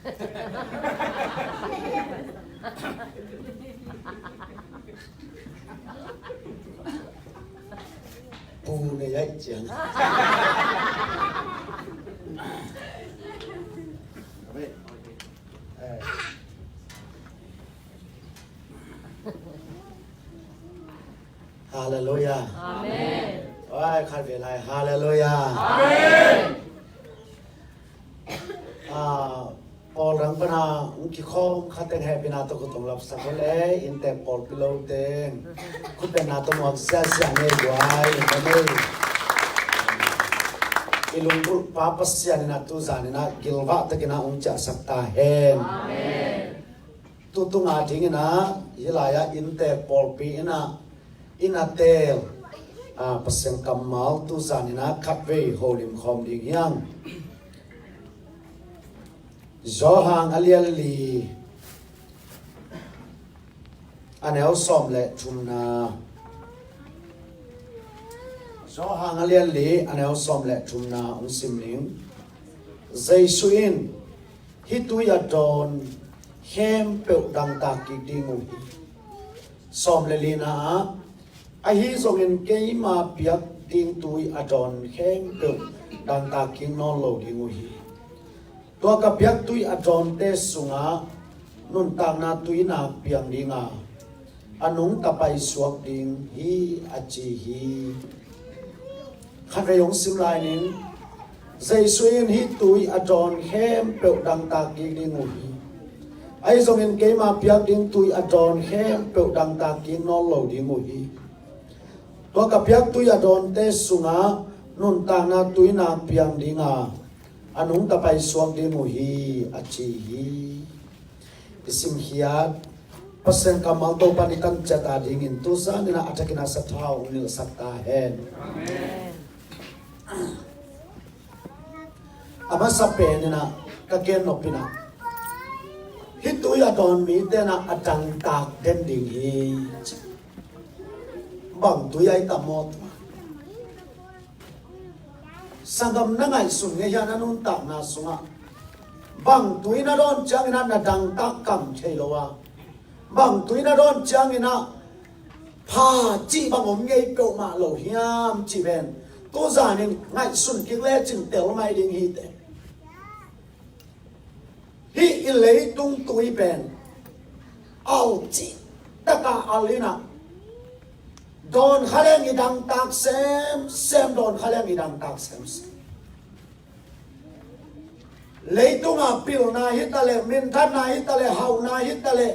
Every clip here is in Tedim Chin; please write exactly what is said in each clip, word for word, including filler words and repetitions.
Pu nei ai ciang. Halleluiah. Amen. Oi, khat ve lai. Halleluiah. Amen. Ah, pawl rang pana ung kikhawm khat teng hehpihna tawh khut tung lapsak un le, inntek pawlpi lo teng khut bengna tawh muak siasia nei guai in ka nei. I lunggulh pa Pasian in a tuzan in a gilvah takin a ung ciahsak ta hen. Amen. Tutung a dingin a, hih lai-ah inntek pawlpi in a, in a teel, a, Pasian kammal tuzan in a khatvei holim khawm ding hi hang. Johan a lian li, a neu sawm le thumna. Johan a lian li, a neu sawm le thumna ung sim ning. Jesu in, hih tui a dawn khempeuh dangtak kik ding uh hi. Sawm le lina ah, ahi zongin keima piak ding tui a dawn khempeuh dangtak kik nawn lo ding uh hi. Tua ka piak tui a dawnte sungah nuntakna tuinak piang dinga, a nungta paisuak ding hi, a ci hi. Khatvei hong sim lai ning. Jesu in hih tui a dawn khempeuh dangtak kik ding uh hi. Ahi zongin keima piak ding tui a dawn khempeuh dangtak kik nawn lo ding uh hi. Tua ka piak tui a dawnte sungah nuntakna tuinak piang dinga, a nungta paisuak ding uh hi, a ci hi. I simkhiat Pasian kammal Topa in i tan ciat a dingin tuzan in a, a thakin a sathau ung nilhsak ta hen. Amen. A masa pen in a, ka gen nop in a, hih tui a dawn mite in a, a dangtak den ding hi. Bang tui ai tam maw? Sanggam, na ngaihsun ngei hiam, na nuntakna sungah bang tui na dawn ciangin a na dangtak kam thei lo a, bang tui na dawn ciangin a pha cih bang om ngei peuhmah lo hiam cih pen tuzanin ngaihsun kik lecin tel mai ding hi teh. Hih i leitung tui pen al cih taka al in a, dawn kha leng i dangtak semsem, dawn kha leng i dangtak semsem. Leitunga pilna hi taleh, minthanna hi taleh, hauhna hi taleh,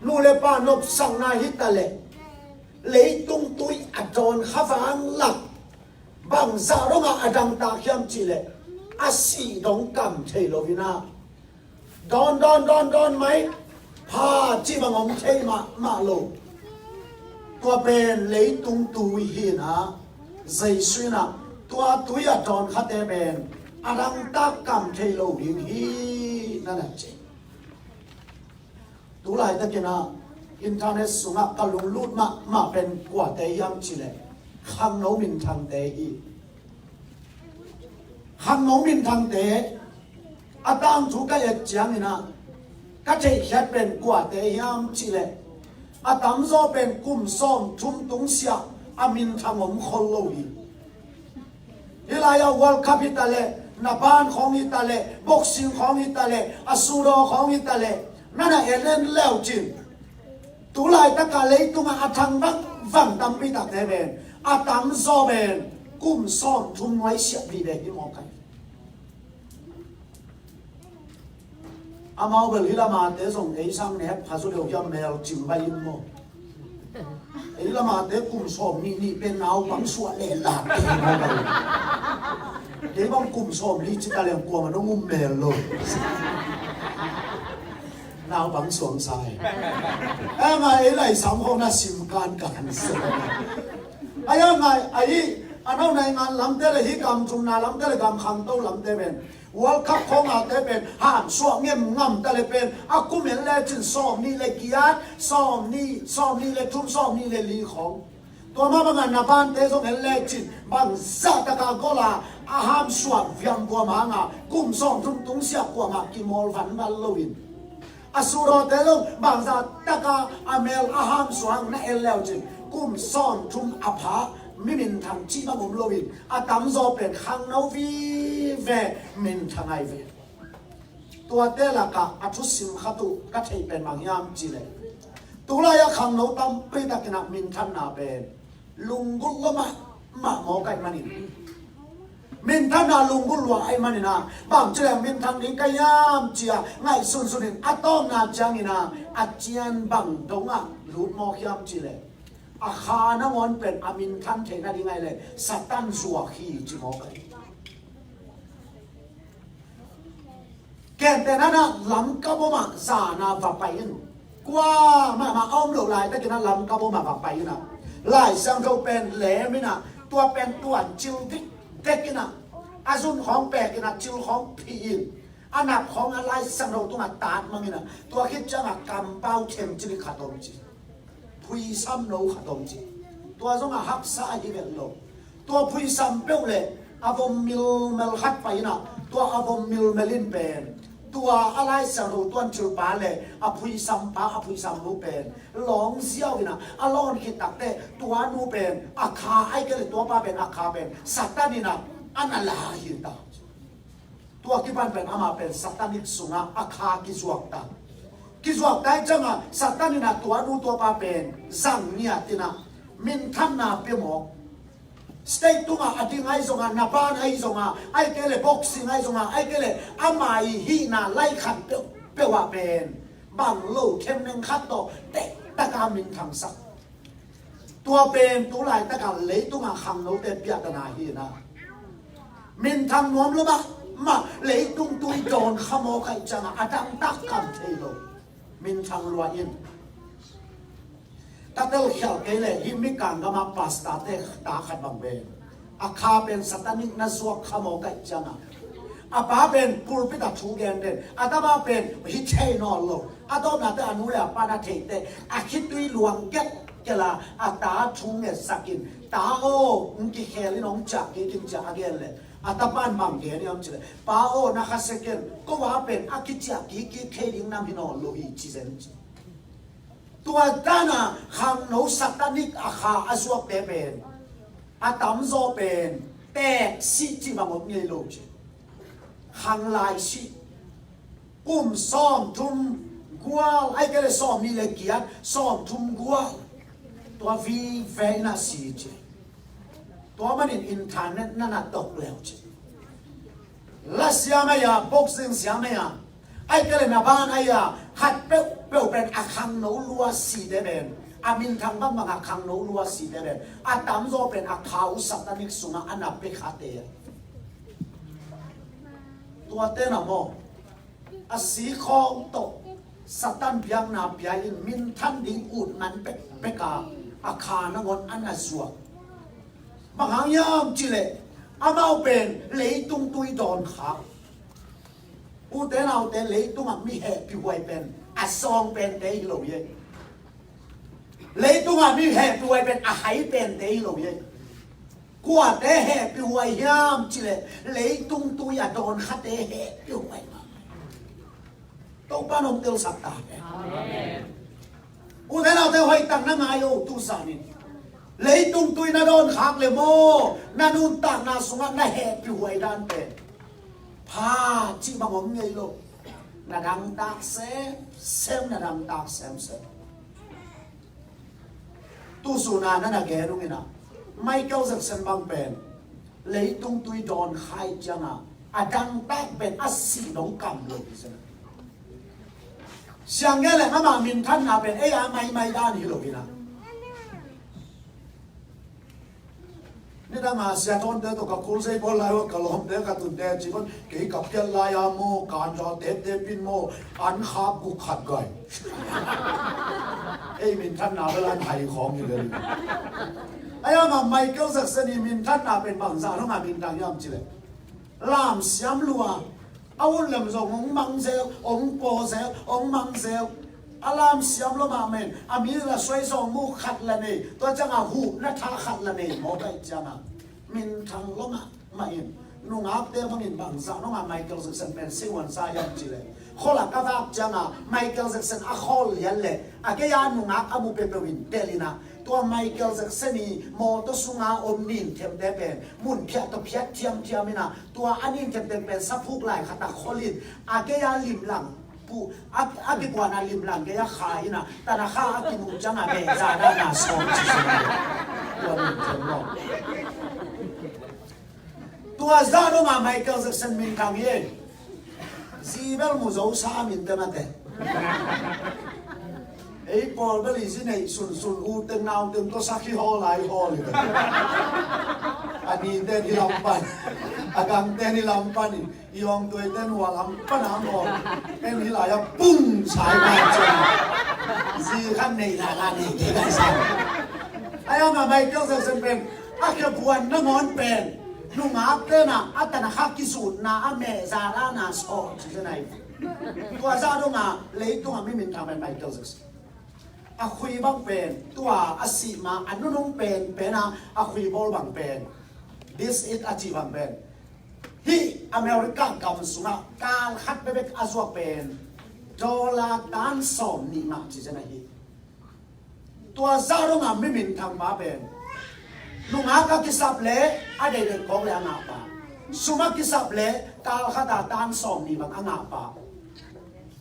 nu le pa nopsakna hi taleh, leitung tui a dawn kha vanglak bangzah dongah a dangtak hiam cihleh, a sih dong kam thei lo in a, dawn, dawn, dawn, dawn mai, pha cih bang om thei mahmah lo. Tua pen leitung tui hi in a, Jesu in a, tua tui a dawn khate pen a dangtak kam thei lo ding hi, na na ci. Tulaitakin a, internet sungah ka lunglut mahmah pen kuate hiam cihleh, khangno minthangte hi. Khangno minthangte a tangthu ka et ciangin a, ka theihkhiat pen kuate hiam cihleh, a tamzaw pen kum sawmthum tungsiah a minthang om khol lo hi. Hih lai-ah World Cup hi taleh, naban khawng hi taleh, boxing khawng hi taleh, a sudo khawng hi taleh, na na en en leucin, tulaitaka leitungah a thang vangvang tampi takte pen, a tamzaw pen kum sawmthum nuaisiah vive hi mawk hi. Amau bel hih lamate zong ei sang nek pha zaw deuh hiam, mel cing bai in maw? Ei lamate kum sawm nih nih pen naupang suah leh lamte hi maw bel? Kei bang kum sawm li ci ta leng kuamah dong um mel lo. Naupang suang sai. Ei ngai, ei lai sam khawng na sim kankan sa. Ai a ngai, ai a nau nai ngan lamte le hih gam thumna lamte le gam khangto lamte pen World Cup khawngate pen han suah ngem ngam ta le pen a kum en lecin sawm nih le giat, sawm nih, sawm nih le thum, sawm nih le li khawng. Tua mah bangah na bante zong en lecin bangzah taka gola A hamsuak viang kuamah hanga kum sawmthum tungsiah kuamah kimawl vanval loin, a sudawte lo bangzah taka a mel a hamsuak hang na en leucin kum sawmthum a pha mi minthang cih bang om loin, a tamzaw pen khangno vive minthang ai ve. Tuate lakah a thusim khat uh ka theih pen bang hiam cihleh, tulai a khangno tampi takin ah minthanna pen lunggulh lua mahmah mawk ahih manin, minthanna lunggulh lua ahih manin ah, bang cileh minthang ding ka hiam ci-a ngaihsunsun in a tawpna ciangin ah a cian bang dongah lut mawk hiam cihleh, a kha nangawn pen a minthan theih nading ahih leh Satan zuak hi ci mawk ahi. Gentehna-in ah Lamka bawmah zan-a va pai in, kuamahmah a om loh laitakin ah Lamka bawmah va pai in ah, Lai Siangtho pen lem in ah, tua pen tuancil dikdek in ah, a zun khawng pek in ah, cil khawng phih in, a nap khawng a Lai Siangtho tungah tat mang in ah, tua khit ciangah kampau themcik khat om ci, phuisam no khat om ci. Tua zongah haksa ahi vet lo. Tua phuisam peuh le a vom milmel khat pai in ah, tua a vom milmel in pen, tua a Lai Siangtho tuancil pa le a phuisam pa, a phuisam nu pen lawng ziau in ah, a lawn khit takteh tua nu pen a kha, ahih kei leh tua pa pen a kha pen Satan in ah a na la hi ta. Tua kipan pen amah pen Satanic sungah a kha kizuak ta. Kizuak ta ahih ciangah Satan in ah tua nu tua pa pen zang ngiat in ah minthanna pia mawk. Stage tungah a ding ahi zongah, na ban ahi zongah, ahih kei leh boxing ahi zongah, ahih kei leh ama ii hihna lai khat peuhpeuh ah pen bang lo themneng khat tawh tehtaka minthangsak. Tua pen tu laitaka leitungah khangnote piahtana hi in ah, minthang nuam lua mahmah leitung tui dawn kha mawk ahih ciangah a dangtak kam thei lo. Minthang lua in. Ka telkhialh kei leh hih Mikang gamah pastorte ta khat bang pen, a kha pen Satanic na zuak kha mawk ahih ciangah, a pa pen pulpit ah thu gen den, a tapa pen hi thei nawn lo. A tawpna teh a nu le a pa na theih teh a khitui luang gelgel a, a ta thu ngetsak in, "Ta aw, hong kikhel in, hong ciah kik in," ci-a a gen leh, a tapa'n bang gen hiam cih leh, "Pa aw, na khasia ken, ko a pen a kiciah kik kik thei ding nam hi nawn lo hi," ci zen ci. Tua dan a khangno Satanic a kha a zuakte pen, a tamzaw pen teek sih cih bang om ngei lo ci. Khanglai sih. Kum sawmthum gual, ahih kei leh sawmnih le giat, sawmthum gual, tua vive in a si ci. Tua manin internet na na tok leu ci. La siam ahi a, boxing siam ahi a, ahih kei leh na ban ahi a, khat peuhpeuh pen a khangno lua site pen, a minthang bangbang a khangno lua site pen, a tamzaw pen a kha uh Satanic sungah a na pia khate. Tuate na maw, a si khawng tawh Satan biakna pia in, minthan ding ut man pekpek a, a kha nangawn a na zuak. Bang hang hiam cih leh, amau pen leitung tui dawn kha. Ute naute, leitungah mi hehpihhuai pen a sawng pente hi lo hi. Leitungah mi hehpihhuai pen a hai pente hi lo hi. Kuate hehpihhuai hiam cih leh, leitung tui a dawn khate hehpihhuai mah. Topa'n hong telsak ta hen. Amen. Ute naute, hoih tak na ngai o, tu zan in. Leitung tui na dawn khak leh maw, na nuntakna sungah na hehpihhuai dan pen, pha cih bang om ngei lo. Na dangtak semsem, na dangtak semsem. Tu sun a na na gen ung in a, Michael Jackson bang pen leitung tui dawn kha ahih ciangah, a dangtak pen a sih dong kam lo hi zen. Siang gen leh amah minthanna pen ei a maimai dan hi lo hi na. Nidang a Sia Thawnte tawh ka khulzei bawl lai uh a, ka lawmte, ka tunte cih uh, kei ka phiat lai a maw, kan za teptep in maw, an khak guk khat gai. Ei minthanna bel an hai khawng hi lel. Ahi a, Michael Jackson ii minthanna pen bangzah dong a minthang hiam cih leh, lamsiam lua, a ut lem zong hong mang zel, hong paw zel, hong mang zel. A lamsiam lua mahmah in, a mi la suai zawng mu khat la nei, tua ciangah hupna tha khat la nei mawk ahih ciangah, minthang lua mahmah in, Nungakte bangin bangzah dongah Michael Jackson pen sihuansa hiam cih leh, khuala ka vak ciangah Michael Jackson a khawl lian leh a gei-a nungak a mu peuhpeuh in delh in ah, tua Michael Jackson i mawtaw sunga om ninthemte pen mun phiah tawh phiat thiamthiam in ah, tua a ninthemte pen saphuk lai khatah kholh in a gei-a limlang pu a, a kipuana limlang gei-a kha in ah, tanakha a kimuh ciangah mehzah dana sawm ci zen. Tua ninthem lo. Tua zah dongah Michael Jackson minthang hi. Zi bel mu zo sa minte mate. Ei pawl bel i zi neih sunsun, u teng nau teng tawh sakhi hawl lai hawl hi. A nite ni lam pan, a gangte ni lam pan hi. I awngtuaite nualam pana ang aw. En hi lai a pung sai mai ciang. Zi khat neih lala neih kei lai sai. Ai ama Michael Jackson pen a kibuan nangawn pen nungakte na a tanakha kizutna a mehzah dana sawh ci zen ai. Tua zah dongah leitungah mi minthang pen Michael Jackson. A khui bang pen tua a sih ma a nunung pen pen a a khui bawl bang pen. This it a ci bang pen. Hih America gam sungah kal khat bekbek a zuak pen dollar tan sawm nih mah ci zen ahi. Tua zah dongah mi minthang pa pen nungak a kisap leh a deidei kawk leh a ngah pa. Sum a kisap leh kal khat a tan sawm nih bang a ngah pa.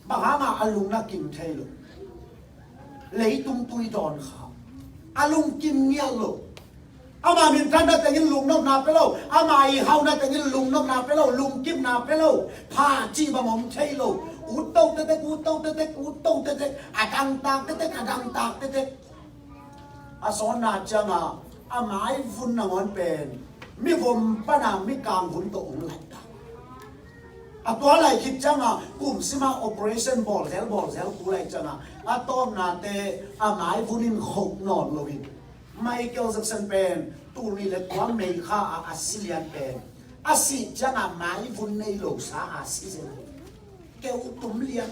Bang hangah a lung na kim thei lo. Leitung tui dawn kha. A lungkim ngial lo. Ama minthanna tengin lungnopna pe lo. Ama i hauna tengin lungnopna pe lo. Lungkimna pe lo. Pha cih bang om thei lo. Ut to tetek, ut to tetek, ut to tetek. A dangtak tetek, a dangtak tetek. A sawnna ciangah a maivun nangawn pen mi vom pana mi kangvun tawh ong laih ta. A tua lai khit ciangah kum sima operation bawlzel bawlzel ku lai ciangah a tawpnate a maivun in khok nawn loin Michael Jackson pen tul nih le kua May kha a a si lian pen a sih ciangah maivun nei lo sa a si zen. Keu tum lian.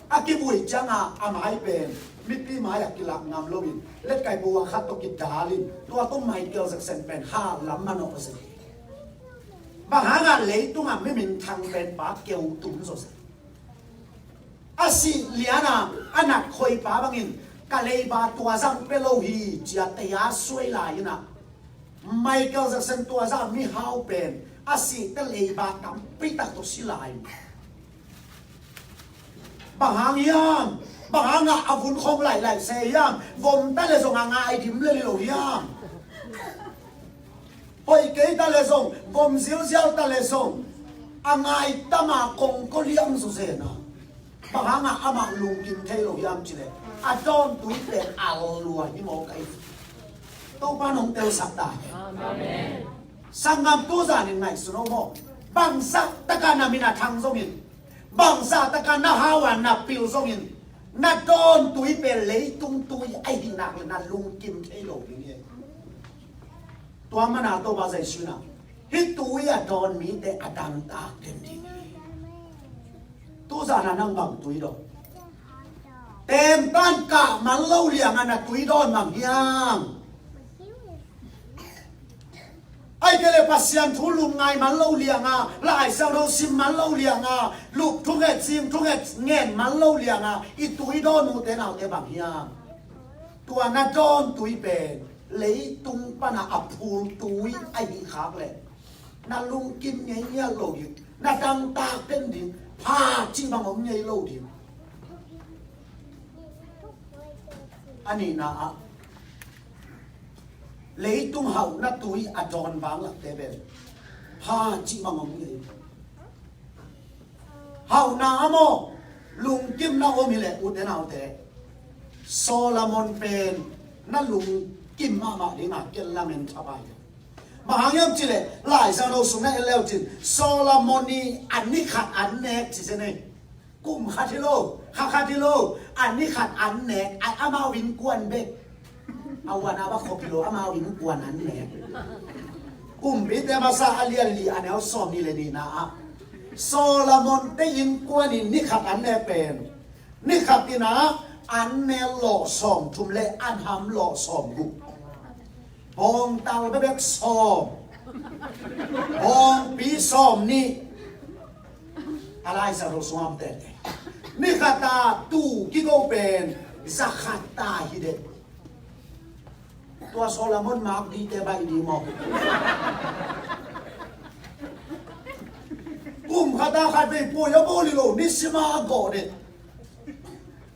A kivui ciangah a mai pen mipi mai a kilak ngam loin letkaipo a khat tawh kidalin tua tawh Michael Jackson pen ha lam manawh zen. Bang hangah leitungah mi minthang pen pa keu tum zaw zen. A sih liana a nat khoi pa bangin ka leiba tua zang pe lo hi cia tei a suai lai inah Michael Jackson tua zah mihau pen a sihte leiba tampi tak tawh si lai. Bang hang hiam? Bang hangah a vun khong lailai se hiam? Vom ta le zong a ngai dim lel lo hiam? Hoih kei ta le zong, vom zilzial ta le zong a ngai tama kongko liang zo zena. Bang hangah amah lungkim thei lo hiam cileh a dawn tui pen a lua hi maw kai? Topa nong telsak ta hen. Amen. Sanggam tu zanin ngaihsun aw maw? Bangzah taka na min a thang zongin, bangzah taka na hau a na pil zongin, na dawn tui pen leitung tui ahi nak le na lungkim thei lo ding hi. Tua mana Topa Jesu inah hih tui a dawn mite a dangtak den ding hi. Tuzana nang bang tui dawn? Temtan kah man lo lianga na tui dawn bang hiam? Ai kei le Pasian thu lum ngai man lo lianga, Lai Siangtho sim man lo lianga, lup thunget, sim thunget ngen man lo lianga i tui dawn ute naute bang hiam? Tua na dawn tui pen leitung pana a phul tui ahi khak leh na lungkim ngei ngial lo ding, na dangtak pen ding, pha cih bang om ngei lo ding. A nihna ah leitung hauhna tui a dawn vanglakte pen pha cih bang om ngei. Hauhna a maw, lungkimna om hileh ute naute, Solomon pen na lungkim mahmah dinga ken lamen thapai. Bang hang hiam cileh Lai Siangtho sung na en leu cin Solomon i a ni khat an nek ci se nei. Kum khat hi lo, kha khat hi lo, a ni khat an nek, ai amau innkuan bek. A uana va khop hi lo, amau innkuan an nek. Kumpite masa a lian li a neu sawm ni le nihna ah Solomon te innkuan in ni khat an nek pen, ni khat inah an nel lawh sawm thum le an ham lawh sawm guk. Bawngtal bebek sawm. Hawngpi sawm nih. A Lai Siangtho sungah om tete. Ni khat a tuu kigo pen za khat ta hi dek. Tua Solomon mak dite baih ding maw? Kum khat a khat vei puai a bawl hi lo, nisima a gawh dek.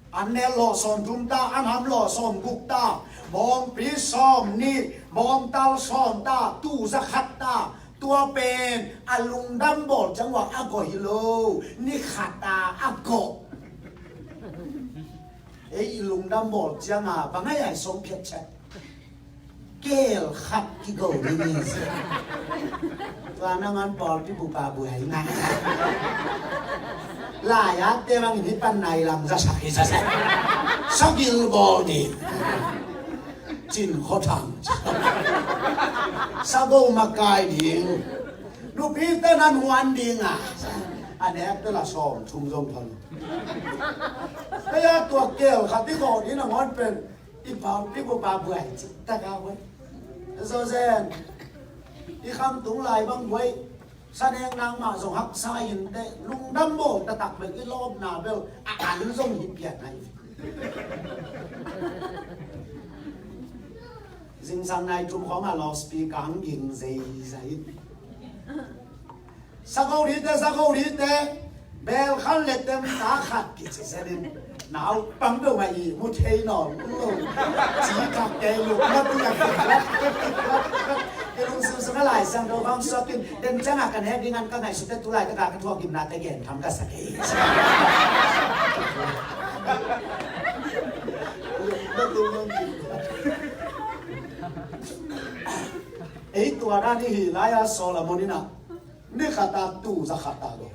An nel lawh sawm thum ta, an ham lawh sawm guk ta, bawngpi sawm nih, bawngtal sawm ta, tuu za khat ta. Tua pen a lungdam bawl ciang ua a gawh hi lo, ni khat a a gawh. Ei i lungdam bawl ciang a bang ai ai sawm phiat ciat. Keel khat kigo ding hi. Tua nangan pawlpi bupa buai na. Lai-atte bangin hih pan nai lam za sak hi za sak. Sagil bawl ding. Cin Khua Thang. Sago makai ding. Nupite nan huan ding a. A nekte la sawm thum zong thang. Kei a tua keel khat i gawh ding nangawn pen i pau, i bupa buai cih tak a buai. Zo zen. I khamtung lai bang buai. Sa nek nangmah zong haksa hi inteh, lungdam bawl taktak bel, i lawpna bel a an zong hi pian ahi. Zingsang nai thum khawng a loudspeaker hong ging zeizai. Sago dite, sago dite. Bel khan le tem ta khat kici zen in. Naupang dong a ihmu thei nawn lo. Ci thak kei lukna tui a kiklat, kiklat, kiklat. Kei lungsim sung a Lai Siangtho bang suak in. Den ciang a ka nek ding an ka ngaihsut te, tu laitak a ka thuak gimnate gen tham ka sa kei. Ei, tua dan i hih lai-a Solomon in a, ni khat a tuu za khat ta lo.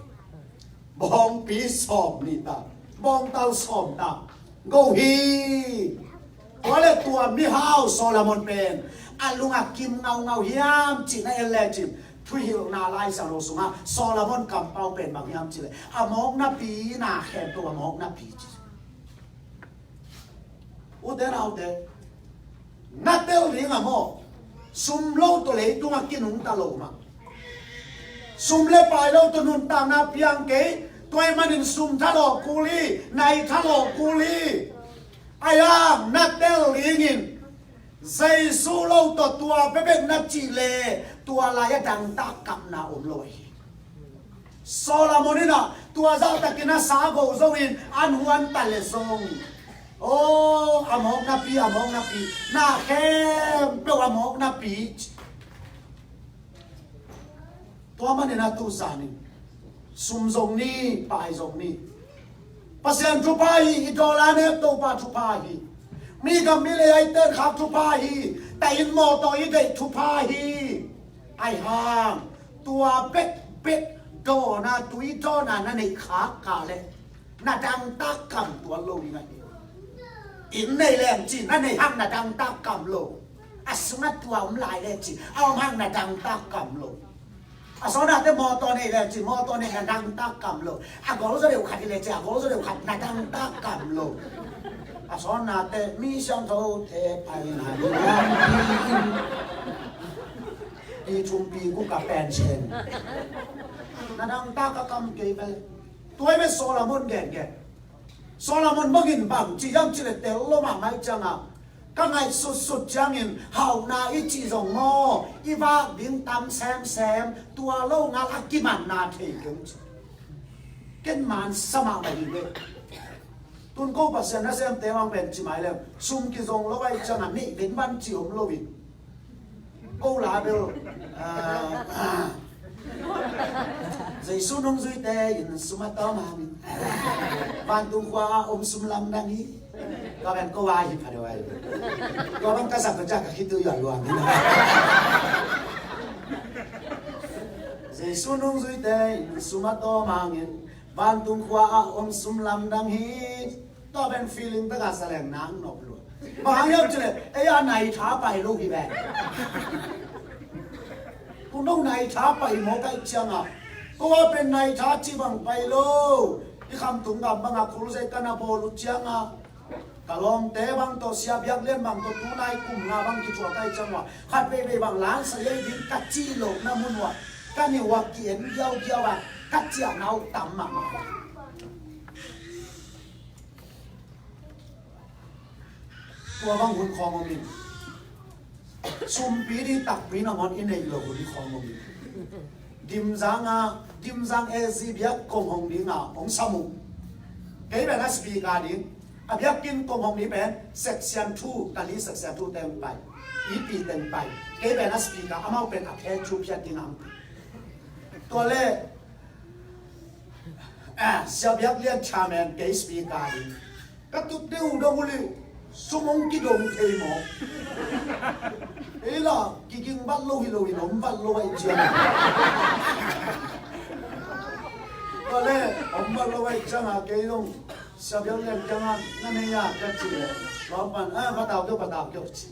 Bawngpi sawm nih ta, bawngtal sawm ta, go hi. Tua le tua mihau Solomon pen a lung a kim ngaungau hiam cih na en lecin, thuhilhna Lai Siangtho sungah Solomon kampau pen bang hiam cih leh, a mawknapi na khempeuh a mawknapi ci. Ute naute, na tel ding a maw? Sum lo tawh leitungah kinungta lo mah. Sum le pai lo tawh nuntakna piang kei. Tua ahih manin sum thalawh kul hi, nai thalawh kul hi. Ahi hang na tel dingin Jesu lo tawh tua bekbek na cih leh tua lai-ah dangtak kamna om lo hi. Solomon in a tua zahtakin a sa go zo in an huan ta le zong, aw, a mawknapi, a mawknapi, na khempeuh a mawknapi. Tua manin a tu zan in sum zong ni, pai zong ni. Pasian thupha hi, i dawl a nek Topa thupha hi. Mi gam mi lei a i ten khak thupha hi. Tahin mawtaw i deih thupha hi. Ahi hang tua bekbek dawn a, tui dawn a na neih khak kah leh na dangtak kam tuan lo ding ahi. Inn nei leng ci, na neih hang na dangtak kam lo. A sungah tua om lai leh ci, a om hang na dangtak kam lo. A sawnnate mawtaw nei leh ci, mawtaw neih na dangtak kam lo. A gol zaw deuh khat hi leh ci, a gol zaw deuh khat na dangtak kam lo. A sawnnate mi siangthote paina ni lampi in, pi thumpi guk a pension. Na dangtak a kam kei bel. Tua hi bel Solomon gengen. Solomon bangin bang ci hiam cih leh tel lo mahmah hi ciangah, ka ngaihsutsut ciangin hauhna i cih zong maw, i vak ding tam semsem, tua lo ngal a kimanna thei keng ci. Ken man sa mahmah hi ve. Tun ko Pasian nasemte hong pen ci mai leng, sum kizong lo ahih ciangah neih venvan ci om lo in. Ko la bel, ah, ah. Jesu nungzuite in sum a tawm hangin, vantung khua a om sum lamdang hi. Tua pen ko a hi pha deuh ahi. Tua bang ka sak ka cak ka khit uh yuan luang hi na. Jesu nungzuite in sum a tawm hangin, vantung khua a om sum lamdang hi. Tua pen feeling bek a sa leng nang nop lua. Bang hang hiam cih leh ei a nai tha pai lo hi ve. Ko no nai tha pai mawk ahih ciangah, ko a pen nai tha cih bang pai lo. I khamtung gam bangah crusade ka na bawl uh ciangah, Ka lawmte bang tawh, Sia Biak Lian bang tawh, tunai kum nga bang kithuah ka hih ciang ua, khat veivei bang lansa ei ding ka cih lohna mun ua, ka niuh a ki-en giaugiau a, ka ciahna uh tam mahmah. Tua bang hun khawng om in, sumpi ding takpi nangawn i neih loh hun khawng om in. Dimzang a, Dimzang A Z biak kong hong ding a, hong sam uh. Kei pen a speaker ding. A biakinn kong hong ding pen section two, Kali section two teng pai. Ipi teng pai. Kei pen a speaker, amau pen a phe chu phiat ding ang. Tua leh, ah, Sia Biak Lian chairman, kei speaker ding. Ka tut deuh dong uh leh, sum hong kidong thei maw. Ei lah, kiging vat lo hi lo in, om vat lo ahih ciang. Tua leh, om vat lo ahih ciang a, kei dong, Sia Biak Lian kiang a, na nei a, ka cih leh. Lawm pan, ah, patau kei, patau kei, ci.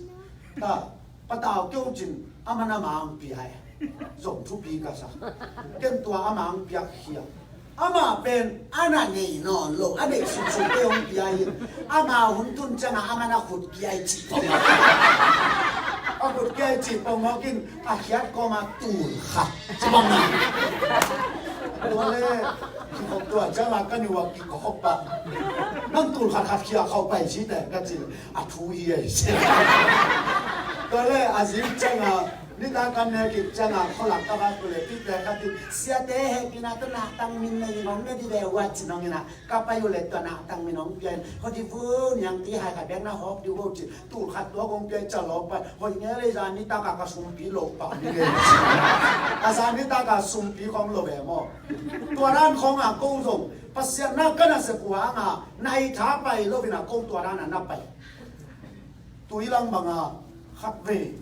Ta, patau kei cin, aman a mang pia e. Zong thupi ka sa. Ken tua a mang piak hi a. Amah pen, a na nei nawn lo, a neih sumsum kei hong pia hi. Ama hun tun ciang a, aman a khut kia i cih pong. A khut kia i cih pong mawk in, a khiat kawm a tul khat. Ci bang na. Tua leh, kikhop tua ciang a, ka niuh a kikhop pah. Nang tul khat khat khia khau pai ci teh, ka ci. A thu hi a hi ci. Tua leh a zing ciang a, nitak a nek khit ciang a, khualang ka va tul leh, pite ka ti, siate hehpihna tawh nahtang min nei ngong ne di ve ua ci nong in a, ka pai uh leh tua nahtang min hong pia in, hua di vu niang ti hai khat bek na hawk di vo ci, tul khat tua hong pia in ca lawm pai, hoih ngei leh zan nitak a ka sumpi loh pah ni ngei. A zan nitak a sumpi khawng lo ve maw. Tua dan khawng a ko zong, Pasian na ka na sep uh hang a, nai tha pai lo in a ko tua dan a na pai. Tuilang bang a khat vei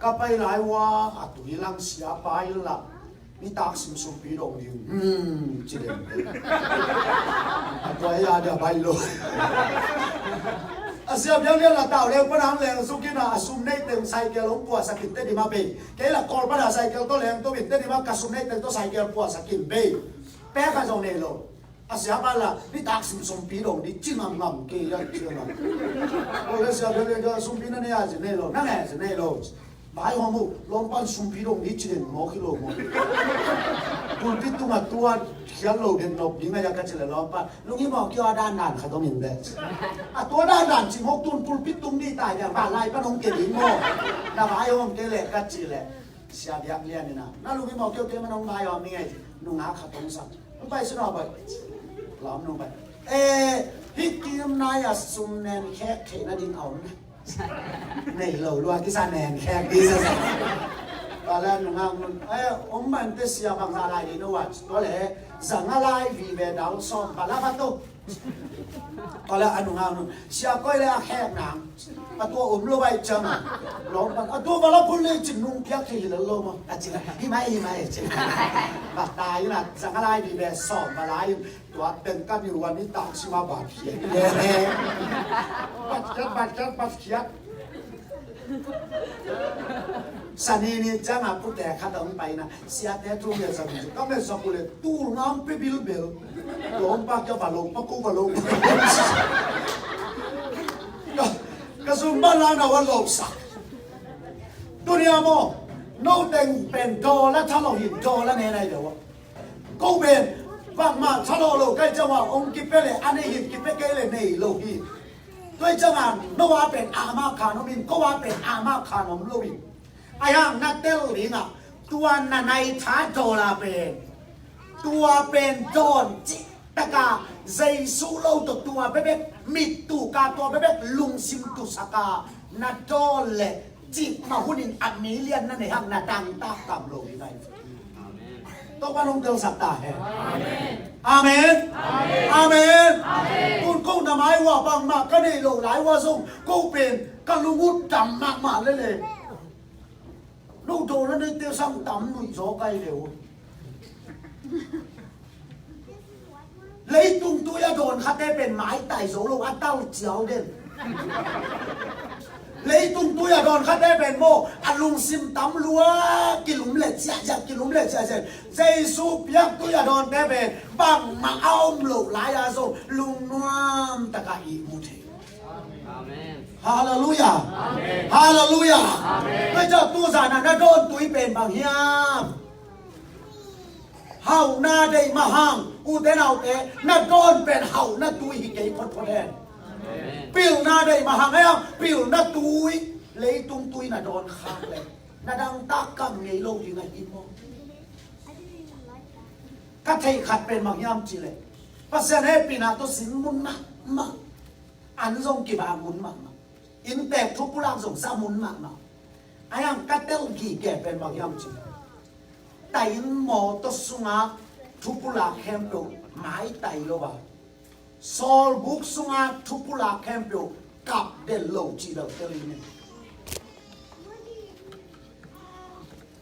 ka pai lai ua, a tuilang siapa in lah, nitak sim sumpi dong ding, hmm, ci den. A tua hi a dia bai lo. A Sia Biak Lian lah tau leng pan hang leng suk in a, a sum nei teng cycle hong puahsak in Tedim a bei. Kei lah Kawl pan a cycle tawh leng to in Tedim a, ka sum nei teng tawh cycle puahsak in bei. Pek khat zong nei lo. A siapa lah, nitak sim sumpi dong ding ci ngamngam kei a ci a. Tua leh Sia Biak Lian, sumpi na nei a, ci, nei lo, na nei, ci, nei lo. Vaihawm uh, lawm pan sumpi dong ding ci den mawk hi lo maw. Pulpit tung a tua khial lo den nop ding a, ka ci leh lawm pan, lunghimawh kei aw, dandan khat om in beh. A tua dandan ci mawk, tun pulpit tung ding tai ding, vanlai pan hong ke ding maw. Na vaihawm kei leh, ka ci leh. Sia Biak Lian in a, na lunghimawh kei uh, kei man hong vaihawm ning ei, nungak khat hong sam. Hong pai sin aw bai. Lawm nung pai. Eh, hih kim nai a sum nen khek theihna ding a om na. Nei lo lua kisa nen khek ding sa sa. Tua leh nungak nun, eh, om man teh sia bang za lai ding na ua. Tua leh, za nga lai vive dal sawm, va la va to. Tua leh a nungak nun, sia koi leh a khek nang. A tua om lo vai ciang a. Lawm pan, a tua va la phun leh cin nung piak thei hi lo lo maw. A cin a, hi mai, hi mai, cin. Bang tai na, za nga lai vive sawm, va lai. Tua teng ka niuh a nitak sim a bat khiat. Bat khiat, bat khiat, bat khiat. Sani ni ciang a pute khat hong pai na, siate thu ngen sa ding, ka ngen sa uh leh, tul ngam pe bilbel. Lawm pa kia va lo, pa ko va lo. Ka, ka sum ba la na va lo sa. Tunia maw, no teng pen dollar tha lo hi, dollar ne nai lo. Ko pen, bangmah tha lo lo, kai ciang a, hong kipe leh, a nei hi, kipe kei leh nei lo hi. Tua hi ciang a, no a pen ama khan om in, ko a pen ama khan om lo in. Ahi hang na tel ding a, tua na nai tha dollar pen, tua pen dawn cih tak a, Jesu lo tawh tua bekbek, mit tu ka tua bekbek, lungsim tu sak a, na dawn leh, cih mah hun in a million na nei hang na tangtak tam lo ding ahi. Topa nong telsak ta hen. Amen. Amen. Amen. Tun ko na mai ua bangmah ka nei lo lai ua zong ko pen ka lung uh dam mahmah lel e. No dawn a neite sang tam nuih zaw kai leh uh. Leitung tui a dawn khate pen maitai zo lo, a tal ciau den. Leitung tui a dawn khate pen maw, a lungsim tam lua, kilum le ciahciah, kilum le ciahciah. Jesu piak tui a dawnte pen bangmah a om loh lai-a zong lungnuam takah ihmu thei. Halleluiah. Halleluiah. Tua ciang tuzan ah na dawn tui pen bang hiam? Hauhna deih mah hang, ute naute, na dawn pen hauhna tui hi kei photphot hen. Pilna deih mah hang, hei hang, pilna tui, leitung tui na dawn khak leh na dangtak kam ngei lo ding ahi maw? Ka theih khat pen bang hiam cih leh, Pasian hehpihna tawh sin mun mahmah, an zong kibang mun mahmah, inntek thupulak zong za mun mahmah. Ahi hang ka telgige pen bang hiam cih leh, taih inn mawtaw sungah thupulak khempeuh maitai lo a, sawlbuk sungah thupulak khempeuh kap den lo cih bel tel ing.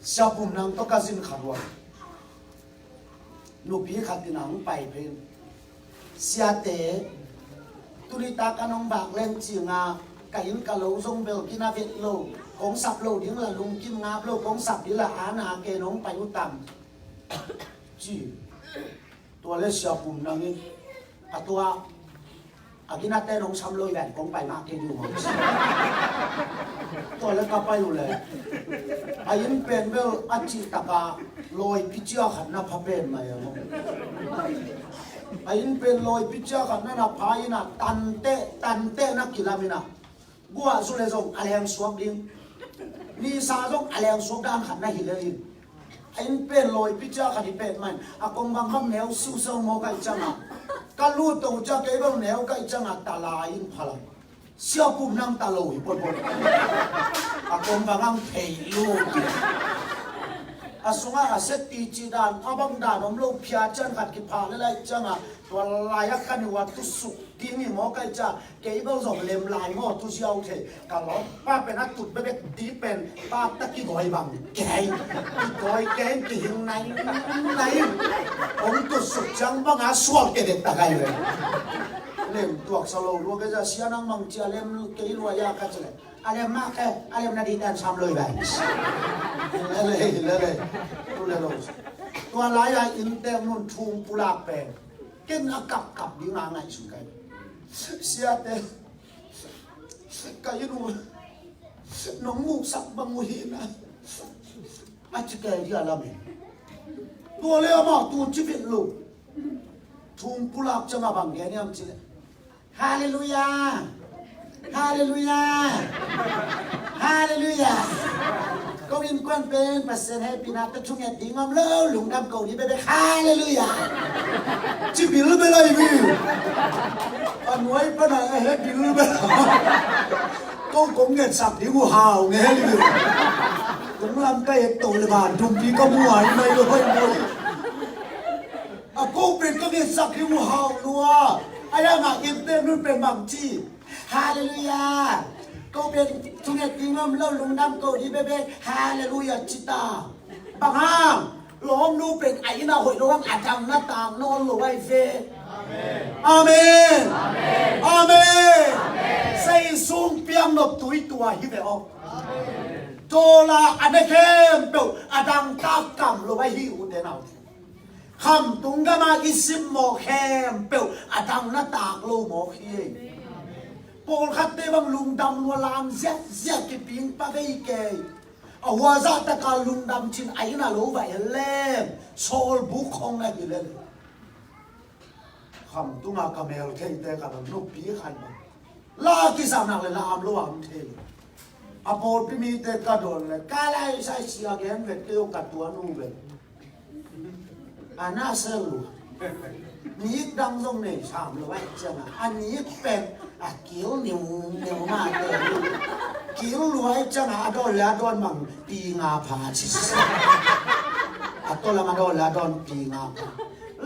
Sia Pum Nang tawh ka zin khat uh a, nupi khat in a hong pai pen, "Siate, tuni tak a nong vak leng cing a, ka inn ka lo zong bel kina vet lo, kong sap lo ding la lungkim ngap lo, kong sap ding la ana kei, nong pai uh tam?" ci. Tua leh Sia Pum Nang in, "A tua, a ginate nong sam lo hi ven, kong pai mah kei ding uh," ci. Tua leh ka pai uh leh, a inn pen bel a cihtak a lawipi cia khat na pha pen mai a maw. A inn pen lawipi cia khat na na pha in a, tanteh tanteh na kilam in a, guah zu leh zong a leng suak ding, nisa zong a leng suak dan khat na hi lel in. A inn pen lawipi cia khat hi pet mah in, a kong bang bang neu siusiau mawk ahih ciang a, ka lut tong cia kei bang neu ka hih ciang a, ta lai in pha lai. Sia Pum Nang ta lo hi potpot. A kong bang ang thei lut hi. A sungah a seti cih dan, a bang dan om lo, phiat ciang khat kiphah lel ahih ciang a, tua lai a khan hi uh a, tusuk ding hi mawk ahih ciang a, kei bel zong lem lai maw, tu ziau thei. Ka lawmpa pen a tut bekbek ding pen, pa ta kigawi bang kei, kigawi kei, kihing nai nai. Hong tutsuk ciang bang a sual kei dek ta gai ve. Lem tuaksa lo lua kei za, "Sia, nang mang cia lem kei lua ya," ka ci leh, "A lem mah kei, a lem na dih tan sam lo hi ven." Lele, lele. Tu le lo. Tua lai a inntek nun thum pulak pen ken a kapkap ding a ngaihsun kai. "Siate, ka inn uh nong muhsak bang uh hi na," a ci kei ding a lamen. Tua leh amah tu ci vet lo. Thum pulak ciang a bang gen hiam cih leh, "Halleluiah! Halleluiah! Halleluiah! Ko innkuan pen Pasian hehpihna tawh thunget ding om lo, lungdam ko ding bekbek, halleluiah!" Ci bilbel lai ve. A nuai pan a he bilbel. "Ko kong ngetsak ding uh hau nge," ci ve. Kong lam ka et to leh vantung pi ka mu ai mai lo hoi mo. "A ko pen ka ngetsak ding uh hau lua." Ahi hang a inntek nun pen bang ci? "Halleluiah! Ko pen thunget ding om lo, lungdam ko ding bekbek, halleluiah," ci ta. Bang hang? Lawmnu pen a inn ah hoih lo hang a dang na tak nawn lo ahi ve. Amen. Amen. Sei sung piang nop tui tua hi ve aw. Tua la a ne khempeuh a dangtak kam lo ahi, ute naute. Khamtung gam a i simmawh khempeuh a dang na tak lo mawk hi. Pawlkhatte bang lungdam lua, lam ziahziah, kiping pa vei kei. A hua zahtaka lungdam cin a inn a lo va en leng, sawlbuk khong na hi lel. Khamtung a ka mel theite ka bang nupi khat bang, la kizahnak le la am lo a om thei. A pawlpi mite ka dawn le, ka laisai sia gen vet kei uh, ka tuan uh vet. A na sel uh. Nik dang zong nei sam lo ahih ciangin, a nik pen a kil niu niu mah te. Kil lua ahih ciangin a dawn le a dawn bang pi nga pha ci. A tawh lam a dawn le a dawn pi nga pha.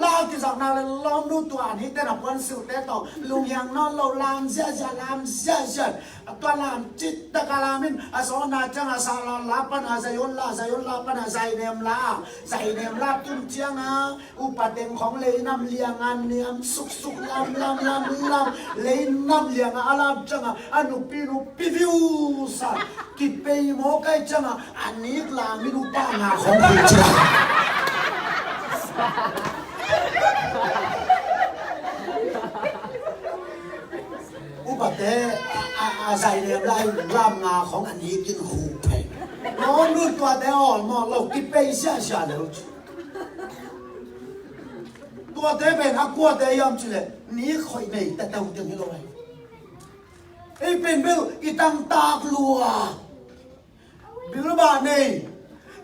La kizakna le lawmnu tua a nik ten a puan silte tawh lunghiang nawn lo, lam ziahziah, lam ziahziah. A tua lam cih tak a lam in, a sawtna ciangin a sala la pan a zai on la, zai on la pan a zai nem la, zai nem la tun ciangin upa teng khong lei nam liang a niam suksuk lam, lam, lam, lam, lei nam liang a a lam ciangin a nupi nupi viu sa, kipei mawk ahih ciangin a nik lam in upa nga khong hui ciang. Upa Te a, a, a zai lem lai lam nga khong a nikin khuk phei. Nawm lut tuate awlmawh lo kipei siasia leu ci. Tuate pen a kuate hiam cileh ni khoih nei tateu ding hi lo ai. Ei pen bel i tangtak lua. Bilbah nei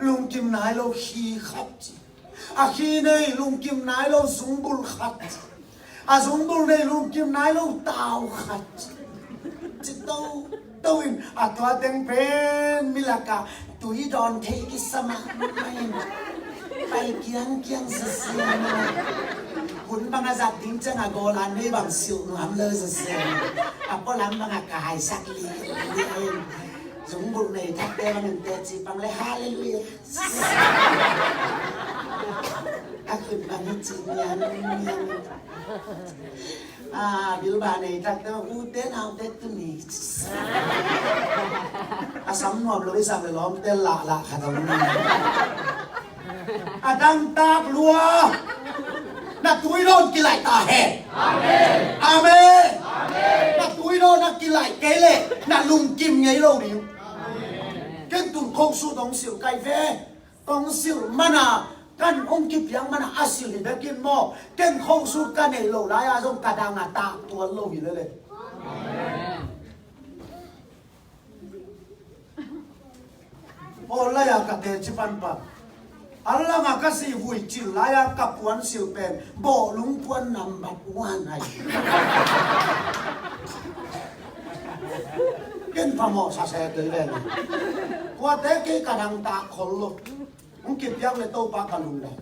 lungkim nai lo khi khat ci. A khi nei lungkim nai lo zungbul khat ci. A zungbul nei lungkim nai lo tau khat ci. Ci to to in a tua teng pen milaka tui dawn thei kisam ah mai in pai kiangkiang sasiam in. Hun bang a zat ding ciang a golan nei bang silh nuam lo sasiam in. A pualam bang a kaisak li li in. Zungbulh nei thakte bangin teci pang le halleluiah. A khut bang hi ci nian nian. A bilbah nei thakte bang ute naute tuni. A sam nuam lo i sak le lawmte lahlah khat om ni. A dangtak lua. Na tui dawn kilaih ta hen. Amen. Amen. Na tui dawn a kilaih kei leh na lungkim ngei lo ding. Ken tun khosut hong silh kai ve. Hong silh mana kan hong kipiak mana a silh hi bekin maw. Ken khosut ka neih loh lai-a zong ka dang a tak tuan lo hi lele. Aw lai-a ka teci panpan. A langa ka sih vui cil lai-a ka puan silh pen bawhlung puan nambat uan ai. Ken phamawh sase kei veng. Kuate kei ka dangtak khol lo. Hong kipiak le Topa ka lungdam.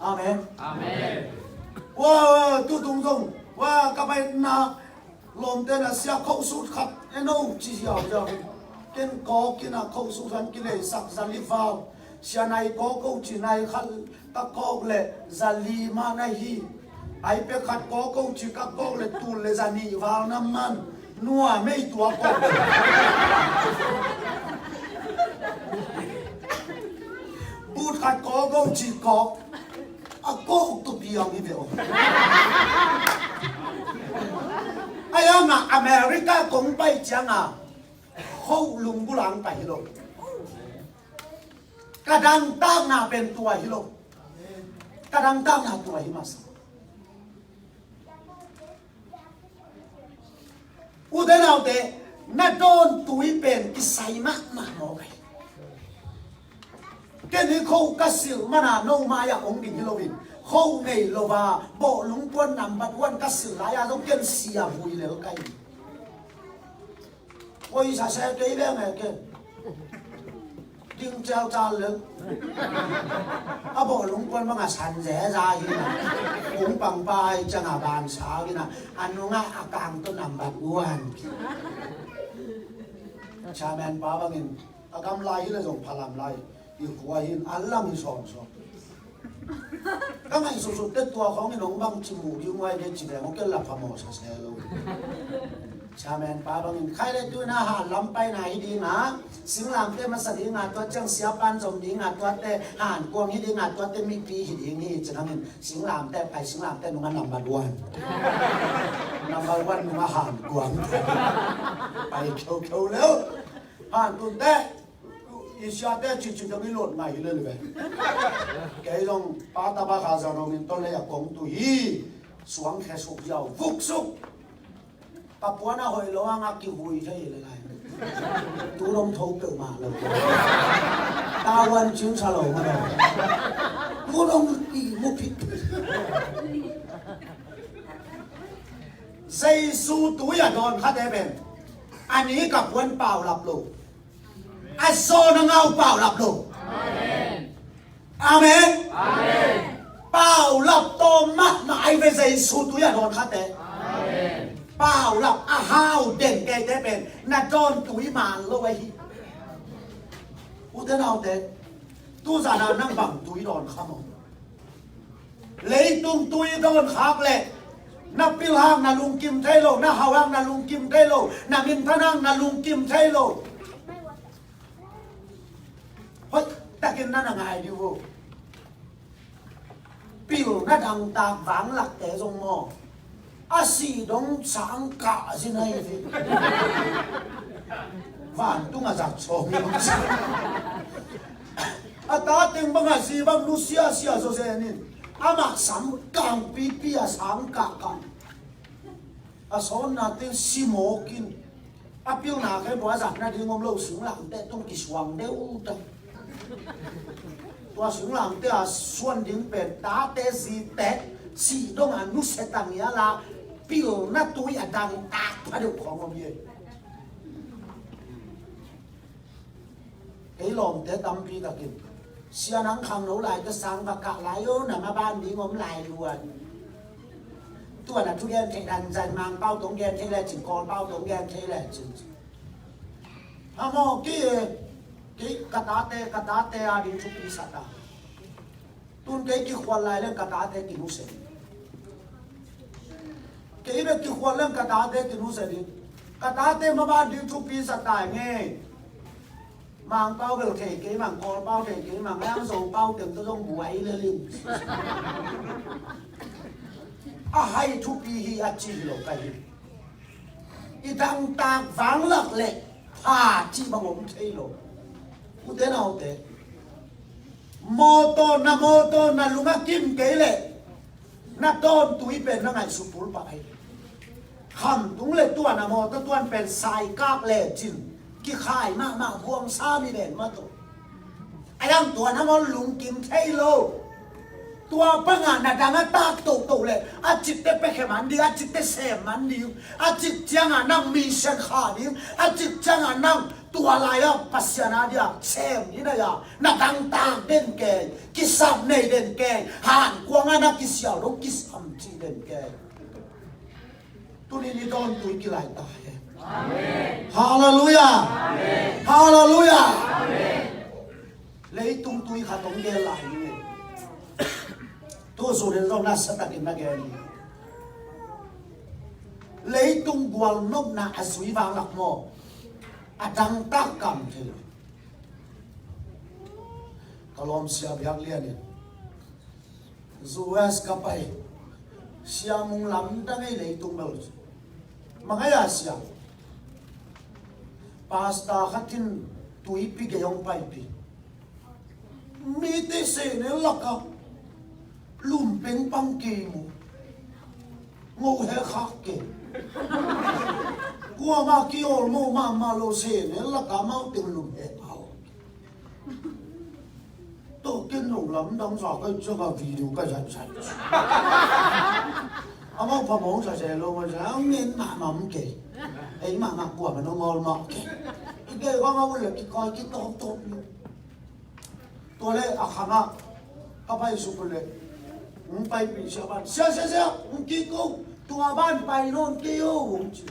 Amen. Amen. Wa tutung zong wa ka baina lawmte na sia khosut khat eno ci ziauziau. Ken kawk ina khosut han kileisak zali vau. Sia nai kawk ko ci nai khat ka kawk le zali mah na hi. Ai pe khat kawk ko ci ka kawk le tul le zani val na man. Nua mei tua kawk. But khat kawk ko ci kawk. A kawk tu piang hi ve aw. Ai ama America kong pai cianga. Kho lungbulang pai hi lo. Ka dangtakna pen tua hi lo. Ka dangtakna tua hi masa. Ute naute na dawn tui pen kisai mahmah mawk ai. Ken hi kho ka silh mana no mai-ah ong ding hi loin kho nei lo a bawhlung puan nambat uan ka silh lai-a zong ken sia vui lel kai. Oi sase kei veng e ken. Ding ciauciau leng. A bawhlung puan banga san zeza hi na. Kung pangpa hi cianga bansa hi na. A nunga a kang tu nambat uan. Chairman pa bangin a gamla hi le zong phalam lai. I khua hi in a lam hi sawmsawm. Ka ngaihsutsut te tua khawngin hong bang ci mu ding uai le ci veng hong ken la phamawh sase lo. Chairman pa bangin khai le tuina han lam paina hi dinga singlamte masa dinga tua ciang siapan zom dinga tuate han kuang hi dinga tuate mipi hi ding hi ci hangin singlamte pai singlamte nunga number one. Number one nunga han kuang. Pai kheukheu leu. Han tunte i siate cicin dong i lot ngai hi lel ve. Kei zong pa taba kha zong dong in tol le a kong tu hi. Suang khe suk ziau vuk suk. Ka puan a hoih lo a ngak kivui thei le lai. Tu dong tho peuh mah lo. Tawan cing sa lo mah lo. Tu dong i mu phit. Jesu tui a dawn khate pen a ni ka puan paulap lo. A zawn a ngau paulap lo. Amen. Amen. Paulap tawm mahmah ai ve Jesu tui a dawn khate. Paulap a hau den keite pen na dawn tui man lo ahi. Ute naute tuzan a nang bang tui dawn kha maw? Leitung tui dawn khak leh na pil hang na lungkim thei lo, na hau hang na lungkim thei lo, na minthan hang na lungkim thei lo. Hoih takin na na ngai dih uh. Pil na dangtak vanglakte zong maw? A sih dong sang kah zi nai ve. Vantung a zat sawm hi. A ta teng bang a zi bang nusia sia zaw zen in. Amah sam kang pipi a sang kah kah. A sawnna teng si mawk in. A pilna khempeuh a zat nading om lo, singlamteh tung kisuang deuh ta. Tua singlamteh a suan ding pen tate zite sih dong a nusia tang hi a la, pilna tui a dangtak pha deuh khawng om hi. Kei lawmte tampi takin, sia nang khangno lai ka sang va kah lai o, na maban ding om lai luat. Tua na thu gen thei dan zan Mangpau tong gen thei le cin, Kawlpau tong gen thei le cin. A maw kei e, kei ka tate, ka tate a ding thupi sa ta. Tun kei kikhual lai leng ka tate kinusia ding. Kei bek kikhual leng ka tate kinusia ding. Ka tate maban ding thupi sa ta ngei. Mangpau bel thei kei mang, Kawlpau thei kei mang, a yang Zopau teng tawh zong buai le ling. A hai thupi hi a ci hi lo ka hi. I dangtak vanglak le pha cih bang om thei lo. Ute naute, mawtaw na, mawtaw na lung a kim kei leh na tawntui pen na ngaihsut pulpah hi. Khamtung le tua na mawtaw tuan pen saikak le cin kikhai mahmah, guangsa mi ven mah tawh. A dang tua nangawn lungkim thei lo. Tua bangah na dang a tak toto le a citte pekhe man ding, a citte sem man ding, a cik ciangah nang mission kha ding, a cik ciangah nang tua lai-ah Pasian a dia sem ding a, na dang tak den kei, kisam nei den kei, hankuangah na kisial lo kisam cih den kei. Tuni ni dawn tui kilai ta he. Amen. Halleluiah. Amen. Halleluiah. Amen. Leitung tui khat hong gel lai ni. Tu zun in zong na sa takin na gel ni. Leitung gual nopna a zui vang lak maw? A dangtak kam thei lo. Ka lawm sia biak lian in. U S ka pai. Siamung lamdang ei leitung bel. Mangai a siam. Pastor khat in tuipi gei hong paipih. Mite sehnel laka lum pengpang kei mu. Ngo he khak kei. Kuamah kiawl mo mahmah lo sehnel laka mau teng lum he pau. Tawh ken nong lamdang sa kai ciak a video kai zat zat. Amau phamawh sa se lo ma sa, ang ngen mahmah om kei. Ei mahmah kuamah nong awl mah kei. I kei vang a un le kikoi kitawptawp ni. Tua le a khangah ka pai suk le. Ung paipih sia ban. Sia, sia, sia, ung kik o. Tua ban pai nawn kei o, ung ci.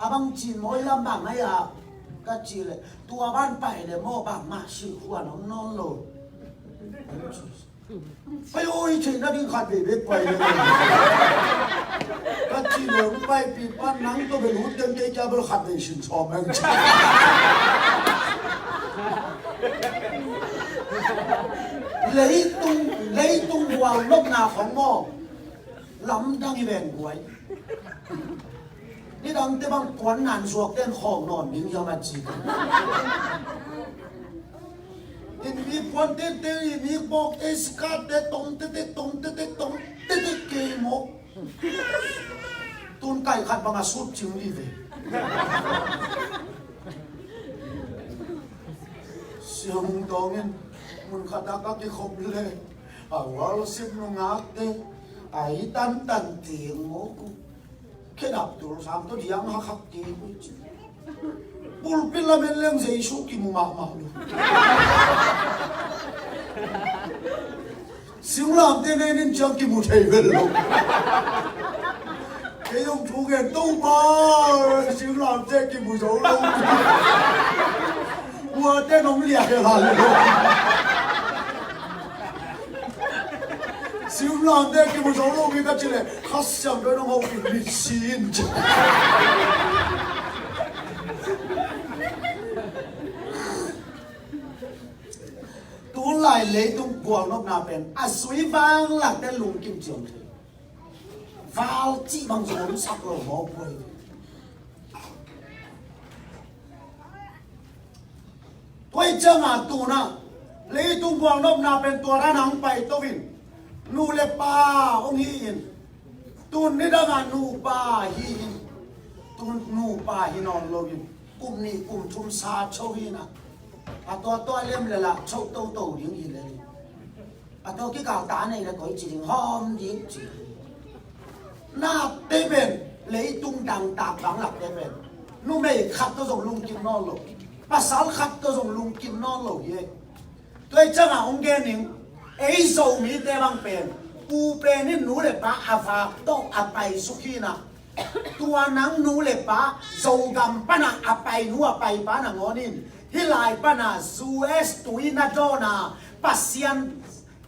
A bang cin mawi lam bang ai a ka ci le, tua ban pai le maw bang mah si khuan om nawn lo. Pai oi, theihna ding khat vei bek pai le. Ka ci le, hong paipih pan nang tawh bel ut keng kei kia bel khat vei sin sawm eng ci. Leitung, leitung bual nopna khong maw. Lamdang i ven guai. Nidangte bang puan nan zuak ten khawng nawn ding hiam a ci. In mi puan tete, in mi bawk te, sikat te, tong tete, tong tete, tong tete kei maw. Tun kai khat bang a sut cing li ve. Siamung tawngin mun khat a ka kikhop le a worship nungakte a i tantan ting maw. Khedap tul sang tawh diang hakhak kei uh ci. Pulpit lamen leng Jesu kimu mahmah lo. Singlamte nenin ciang kimu thei vel lo. Kei zong thu ngen Topa, singlamte kimu zo lo. Kuate nong liah hel hal lo. Singlamte kimu zo lo mi ka ci le, Kha Siangtho in hong hopih mi sin ci. Tulai leitung gualnopna pen a sui vanglakte lungkim ciang thei. Val cih bang zong om sak lo maw, puai. Tua i ciangah tunah leitung gualnopna pen tua dan a hong pai to in, nu le pa hong hi in, tun nidangah nupa hi in, tun nupa hi nawn lo in, kum nih kum thum sa cho hi in ah, a tua tua lem le lah cho toto ding hi le. A tua kikal ta nei le koi ci ding hawm ding ci. Nate pen leitung dangtak bang lakte pen numei khat tawh zong lungkim nawn lo, pasal khat tawh zong lungkim nawn lo hi. Tua i ciangah hong gen ning, ei Zomite bang pen pu pen in nu le pa a vak tawh a pai suk hi in ah, tua nang nu le pa Zogam pana a pai nu a pai pa nangawn in hih lai pana U S tui na dawn a, Pasian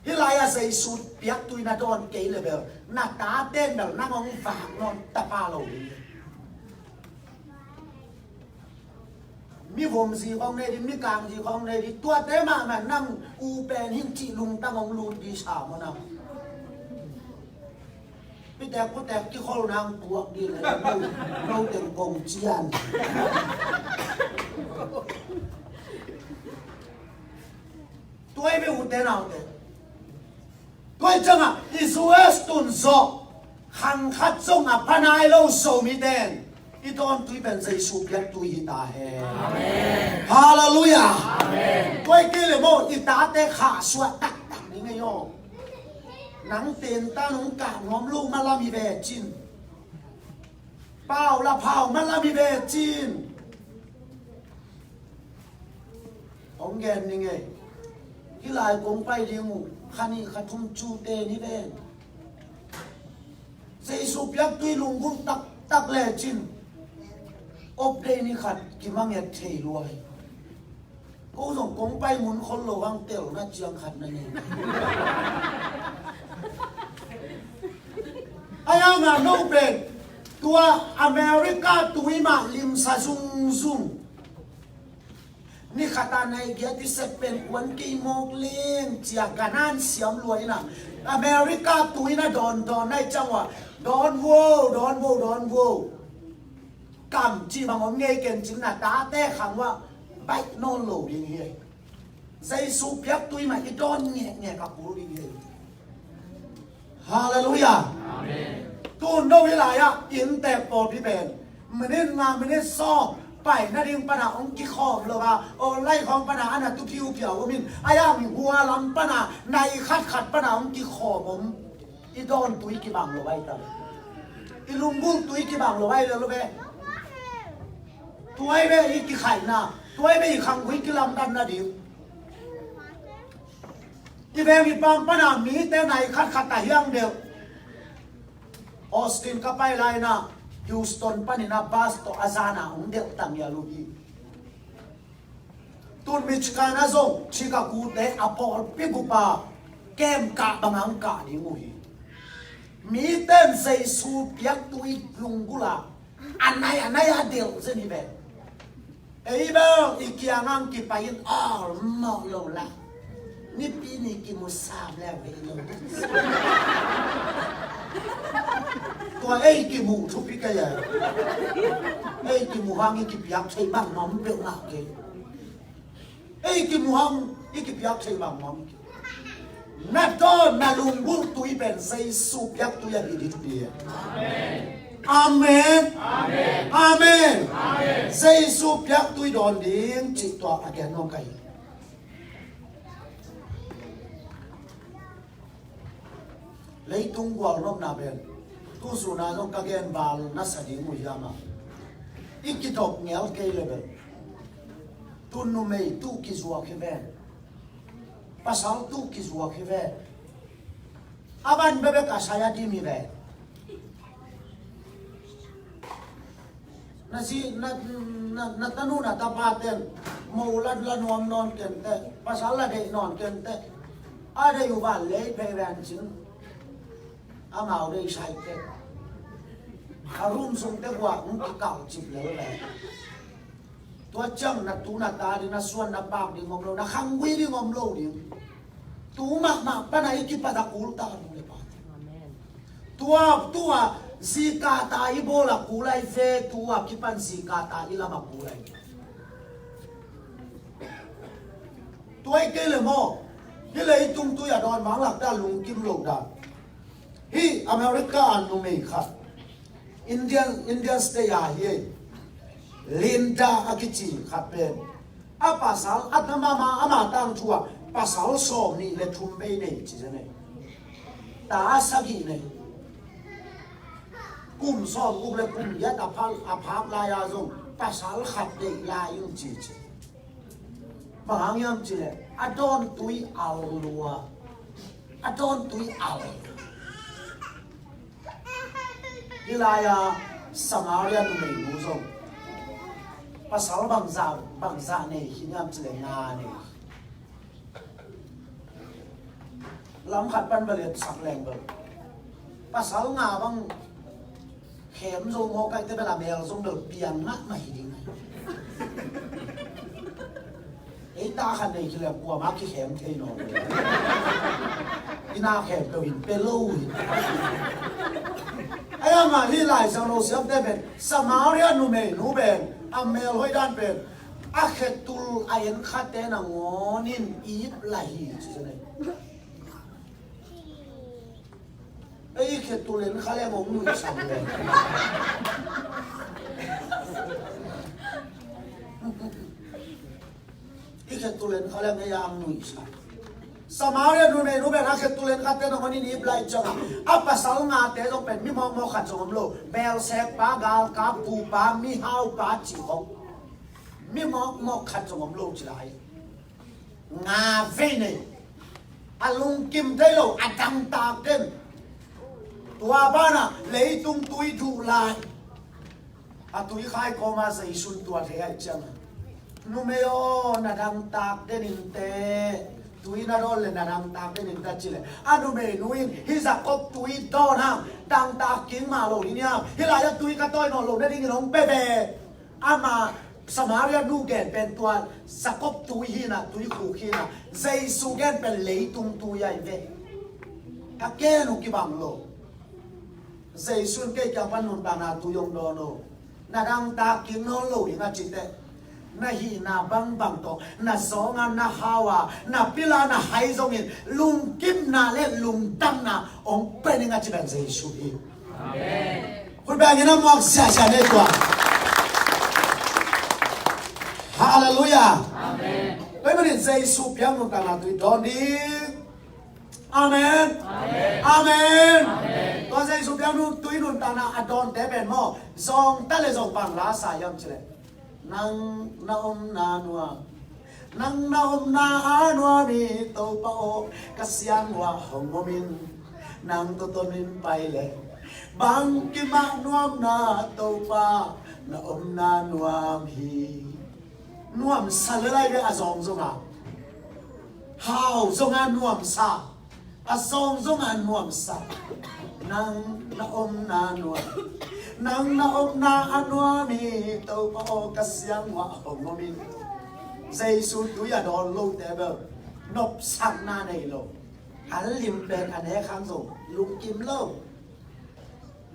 hih lai-ah Jesu piak tui na dawn kei le bel na tate in bel nang hong vak nawn tapa lo ding. Mi vom zi khawng nei ding, mi kang zi khawng nei ding, tuate mahmah nang u pen hing cih lungtang hong lut ding sa maw nang. Pitek putek kikhol nang puak ding le no, no teng kong cian. Tua i ve ute naute. Tua i ciangah i U S tun zawh khang khat zong a pha nai lo Zomite in i dawntui pen Jesu piak tui hi ta hen. Amen. Halleluiah. Amen. Tua i kei le maw, i tate khahsuah taktak ding ei aw. Nang tentan hong kah nuam lo malam hi ve cin. Pau la phau malam hi ve cin. Hong gen ning ei. Hih lai kong pai ding uh kha nih kha thum cu te ni ven. Jesu piak tui lunggulh taktak le cin. Op dei ni khat kimanget thei lua hi. Ko zong kong pai mun khol lo hang telna ciang khat na nei. A yanga no pen tua America tui mah limsa zungzung. Ni khat a nai giat i sep pen kuan kei mawk leng cia ganan siam lua ina America tui na dawn dawn nai cang ua dawn vo dawn vo dawn vo. Kam ci bang om ngei ken cin na tate khang ua baih nawn lo ding hi. Jesu piak tui mah i dawn ngekngek a kul ding hi. Halleluiah. Amen. Tun no hi lai-ah inntek pawlpi pen minit nga minit sawm pai nading pana hong kikhawm lo a online khawng pana ana tu phiuphiau om in a yang hua lam pana nai khatkhat pana hong kikhawm om. I dawn tui kibang lo ai ta. I lunggulh tui kibang lo ai lo ve. Tuai ve i kikhaihna tuai ve i khanggui kilamdanna ding. I veng i pam pana mite nai khatkhat a hiang deuh. Austin ka pai laina Houston panina bus tawh a zana hong delh tang ia luhi. Tun Michigan a zong Chicago te a pawlpi bupa kem kah banga hong kah ding uh hi. Miten Jesu piak tui lunggula a nai a nai a delh zen hi ve. Ei bel i kiangah kipai in awl mawh lo la. Nipi ni kimu sam le ve lo. Tua ei kimu thupi kei a. Ei kimu hang i kipiak thei bang mawm peuh ngah kei. Ei kimu hang i kipiak thei bang mawm kei. Na dawn na lunggulh tui pen Jesu piak tui a hi ding hi. Amen. Amen. Amen. Jesu piak tui dawn ding cih tua a gen nuam ka hi. Leitung gualnopna pen tu suna zong ka gen val na sa ding uh hiam a i kidop ngel kei le bel. Tu numei tu kizuak hi ve. Pasal tu kizuak hi ve. A van bebek a sai a dim hi ve. Na zi na na na tanu na tapa ten mo la la nuam nawn kente pasal la deih nawn kente. A deih uh van lei phei ven cin. Amau deih sai te. A rum sung te buak hong kikal cip lel ve. Tua ciang na tu na ta ding na suan na pak ding om lo na khanggui ding om lo ding. Tu mahmah pana i kipat a kul ta nu le pa. Amen. Tu Tua, tua, zikata i bawl a kul lai ve, tua kipan zikata i lam a kul lai. Tua i kei le maw, hi leitung tui a dawn mang lak ta lungkim lo dan. Hi America a numei khat, Indian, Indian State a hi ei. Linda a kici khat pen, a pasal a tama ma ama tangthu a pasal sawm nih le thum bei nei ci ze nei. Ta a sagih nei. Kum sawm uk le kum giat a phak, a phak lai a zong pasal khat deih lai ing ci ci. Bang hang hiam ci le, a dawn tui al lua. A dawn tui al. Hi lai a Samaria numeinu zong pasal bangzah, bangzah nei hi hiam ci le, nga nei. Lam khat pan balian sak leng bel pasal nga bang khem zo maw, kaite bel a mel zong bel piang mahmah hi ding. Ei ta khat nei hi le kuamah kikhem thei nawn lo. I na khem peuh in pe lo hi. Ai ama hi lai sang lo siamte pen Samaria numeinu pen a mel hoih dan pen a khetul a en khate nangawnin ip lai hi ci sa nei. Ei, i khetul en kha leng hong nuihsak le. I khetul en kha leng ei a ang nuihsak. Samaria numeinu pen a khetul en khate nangawnin ip lai ciang a, a pasal ngate zong pen mi mawkmawk khat zong om lo. Melsek pa, galkap pu pa, mihau pa ci khong. Mi mawkmawk khat zong om lo ci lai. Nga vei nei. A lungkim thei lo, a dangtak den. Tua banah leitung tui duh lai. A tui khai kawma Jesu'n tua thei ahih ciangin, numei aw, na dangtak den in teh. Tui na dawn le na dangtak den in teh ci le, a numeinu in, hi Jakob tui dawn hang, dangtak kik mah lo hi niam. Hi lai-ah tui ka tawi nawn lo nadingin hong pe ve. Ama Samaria nu gen pen tua Jakob tui hi na, tuikhuk hi na, Jesu gen pen leitung tui ahi ve. A gen uh kibang lo. Jesu'n kei kiang pan nuntakna tui hong dawn uh. Na dangtak kik nawn lo ding a ci teh, na hihna bangbang tawh, na zawng a, na hau a, na pil a, na hai zongin lungkimna le lungdamna hong pia ning a ci pen Jesu hi. Amen. Khut beng in a muak siasia nei tua. Halleluiah. Amen. Tua ahih manin Jesu piak nuntakna tui dawn ding. Amen. Amen. Amen. Amen. Tua Jesu piak nun, tui nuntakna a dawnte pen maw, zong ta le zong bang la sa hiam ci le, nang na omna nuam, nang na omna a nuam hi Topa aw, ka siang uah hong om in. Nang tawh ton in pai le, bangkim ah nuamna Topa, na omna nuam hi. Nuamsa le lai ve, a zawng zong a hau zong a nuamsa, a zawng zong a nuamsa. Nang na omna nuam, nang na omna a nuam hi Topa aw, ka siang uah hong om in. Jesu tui a dawn lote bel nopsakna nei lo. An lim pen a nek hang zong lungkim lo.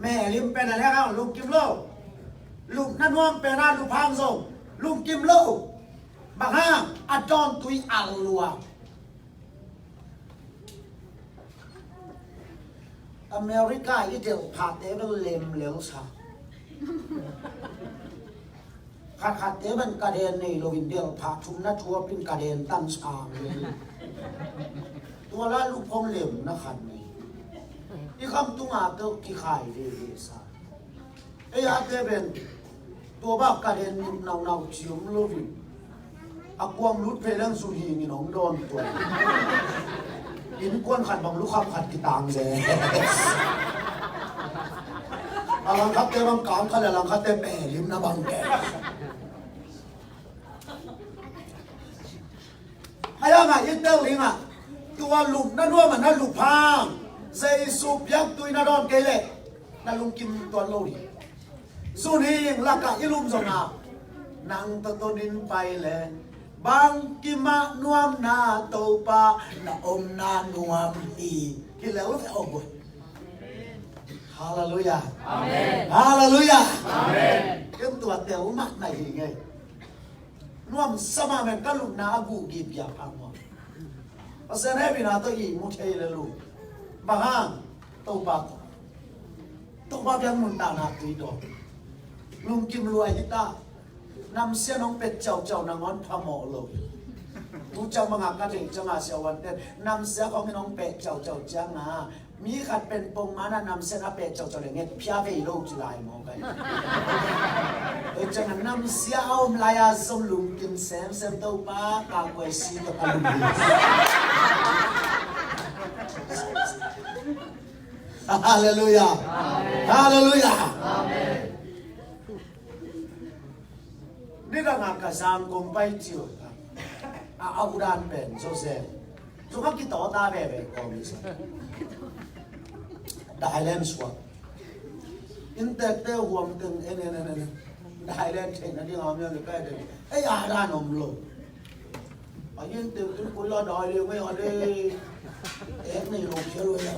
Me lim pen a nek hang lungkim lo. Lupna nuam pen a lup hang zong lungkim lo. Bang hang? A dawn tui al lua. America i delhphahte bel lemlel sa. Khatkhatte bel kaden nei loin delhphah thumna thuapin kaden tan sa. Tua lai lup khong lemna khat nei. I khamtung a tawh kikhai veve sa. Ei a te pen tua bak kaden naunau ci om loin, a kuam lut phei leng zun hingin hong dawn tua. Innkuan khat bang lukham khat kitang ze. A langkhatte bang kang khat le a langkhatte pelimna bang ke. Ai ama i tel ding ah, tua lupna nuam a na lup hang Jesu piak tui na dawn kei leh na lungkim tuan lo ding. Zun hing lakah i lum zong a, nang tawh ton in pai le, bangkim ah nuamna Topa, na omna nuam hi. Hi lel ve aw guai. Halleluiah. Amen. Halleluiah. Amen. Ken tua teu mah na hi ngei. Nuam sa mah men ka lutna a guh gipgiap a muang. Pasian hehpihna tawh ihmu thei le lu. Bang hang? Topa tawh. Topa biak nuntakna tui tawh. Lungkim lua hi ta. Namsia nong pet ciauciau nangawn phamawh lo. Tu ciang bangah ka theih ciangah siavuanten namsia khawng in hong pet ciauciau ciangah mi khat pen pongman ah namsia na pet ciauciau le nget phia vei lo ci lai maw kai. Tua ciangah namsia a om lai-a zong lungkim semsem Topa ka kuai si tawh ka lungkim. Halleluiah. Halleluiah. Nidang a ka Zangkong pai cil a, a udan pen Joseph. Zong a kitawta veve kawm i sa. Thailand suak. Inntekte huam teng en en en en. Thailand theihna ding a om le kai teng. Ei a dan om lo. A yin teng teng koi la dai le ngai a le. Ek nei lo khia lo ya.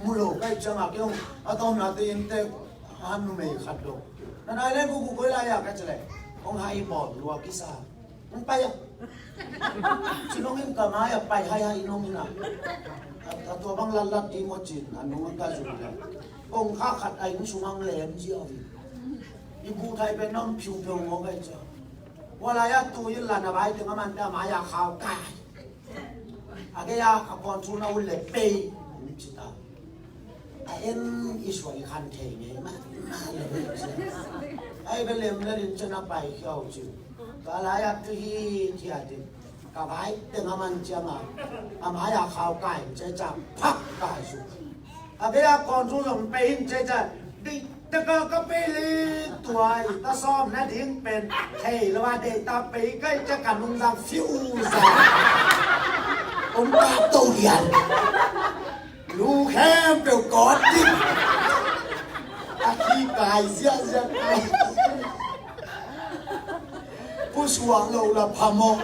Mu lo kai chang a kiong a tom na te inntek. A numei khat lo. Na dai le ku ku koi la ya ka chale. Ong hai bol lua kisa. Ong pai a. Ci nong in ka mai a pai hai hai nong in a. A tua bang lat lat di mo cin a nong ka zu le. Ong kha khat ai nong sung ang lem ji a wi. I bu thai pen nong piu piu mo kai cha. Wala ya tu yin la na bai teng a man ta mai a khau kai. A gei a a kawnthu na un le pei. Ci ta. A en i suai khan thei ngei mah mah le. Ai be lem le rin cen a pai khiau ci. Ka lai a tu hi ci a ti. Ka bai teng a man ciang a. A mai a khau kai ce ca phak kai su. A gei a kawnthu zong pei in ce ca. Di Taka ka pei le tuai ta sawm na ding pen thei lo a dei ta pei kai ca ka nung zang fiu zang. Om ta to lian. Lu khem peuh kawt dik. A khi kai ziahziah kai. Pusuah lo la phamawh.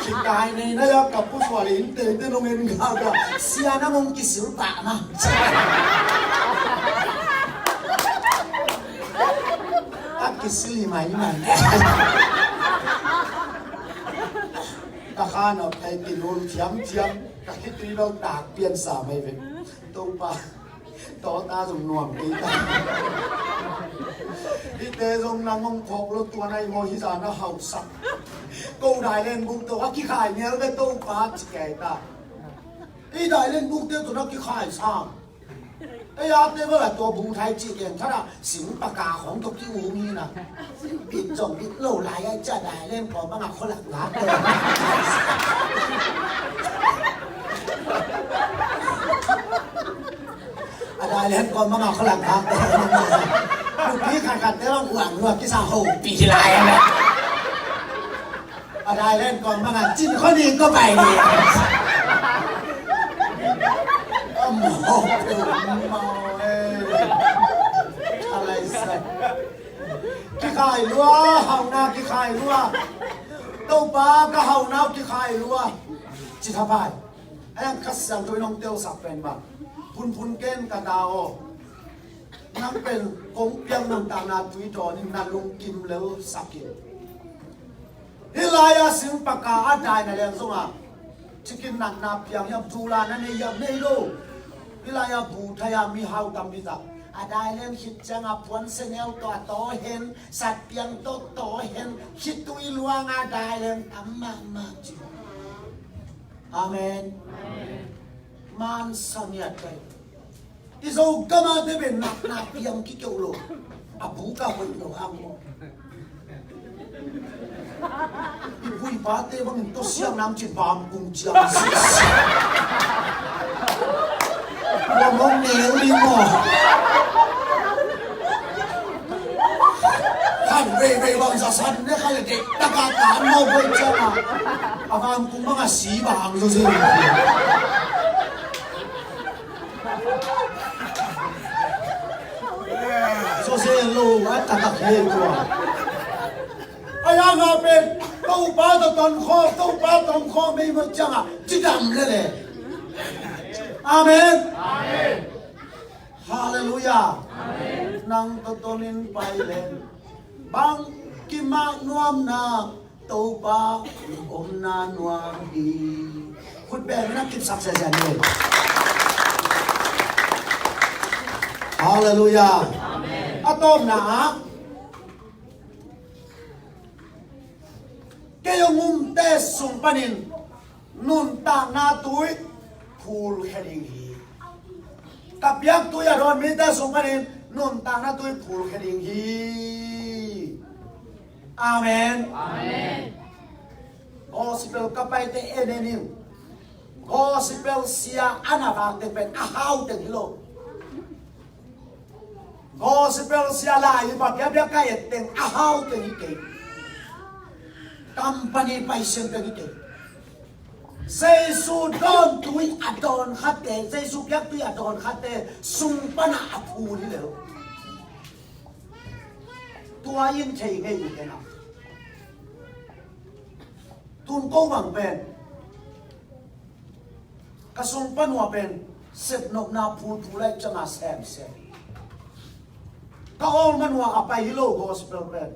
Khikai nei na ya ka pusuah le inntekte nong en gaka. Sia na nong kisil pah ma. A kisil hi mai mai. Ka khan a phai kilul thiamthiam. Ka khitui lo tak piansa mai ve. Topa. Tawta zong nuam kei ta. Hite zong nang hong phawk lo tua nai maw hi zan a hausak. Ko dai len buk to a kikhai ngel ve Topa ci kei ta. I dai len buk te to na kikhai sam. Ei a te bala tua bu thai ci keng thara sing paka khong to ki u mi na. Bit zong bit lo lai a ca dai len ko banga kholak ngak. A dai len ko manga kholak ngak. Nupi khat khat te bang uang lua kisa ho pi lai a. A dai len ko manga cin kho ni ko pai ni. Amo, amo, eh. Alai sa. Kikhai lua, hauna kikhai lua. Topa ka hauna kikhai lua. Ci thapai. Ayang Kha Siangtho in hong telsak pen bang. Phunphun ken ka ta aw. Nang pen kong piang nuntakna tui dawn in na lungkim lel sak in. Hih lai-a sing paka a daina leng zong a cikin natna piang hiam, dula na nei hiam, nei lo. Hih lai-a bu thai-a mihau tampi tak a dai leng khit ciang a puan seneu tawh a taw hen, satpiang tawh taw hen, khitui luang a dai leng tam mahmah ci. Amen. Amen. Man sa ngiat kai. I Zogam a te pen nak nak piang kikeuh lo. A bu ka hoih lo ang maw. I pu i pa te bangin tawsiang nam cin bam kung ciang sik sik. Ua mong neu ding maw. Khan vei vei bang za san ne kha le dek taka kan maw buai ciang a. A bam kung bang a si bang zo zel. Zo zel lo a taktak hi tua. A yang a pen Topa tawh ton khawm, Topa ton khawm mei mawh ciang a cidam lele. Amen. Amen. Halleluiah. Amen. Nang tawh tonin pai leng bang kimah nuam na, Topa omna nuam hi. Khut beng na kipsak sese ni. Halleluiah. Amen. A tawpna ah, kei hong umte sung panin nuntakna tui phulkhia ding hi. Ka piak tui a dawn mite sung panin nuntakna tui phulkhia ding hi. Amen. Amen. Gospel ka paite en en in. Gospel sia a na vak teng pen a hau teng hi lo. Gospel sia lai i pa piapia ka et teng a hau teng hi kei. Company paisiam teng hi kei. Jesu dawn tui a dawn khatte, Jesu piak tui a dawn khatte sung pana a phul hi lel. Tua in thei ngei uh tena. Tun ko bang pen ka sung panua pen sepnopna phulphul ai canga semsem. Ka awl manua a pai hi lo gospel pen.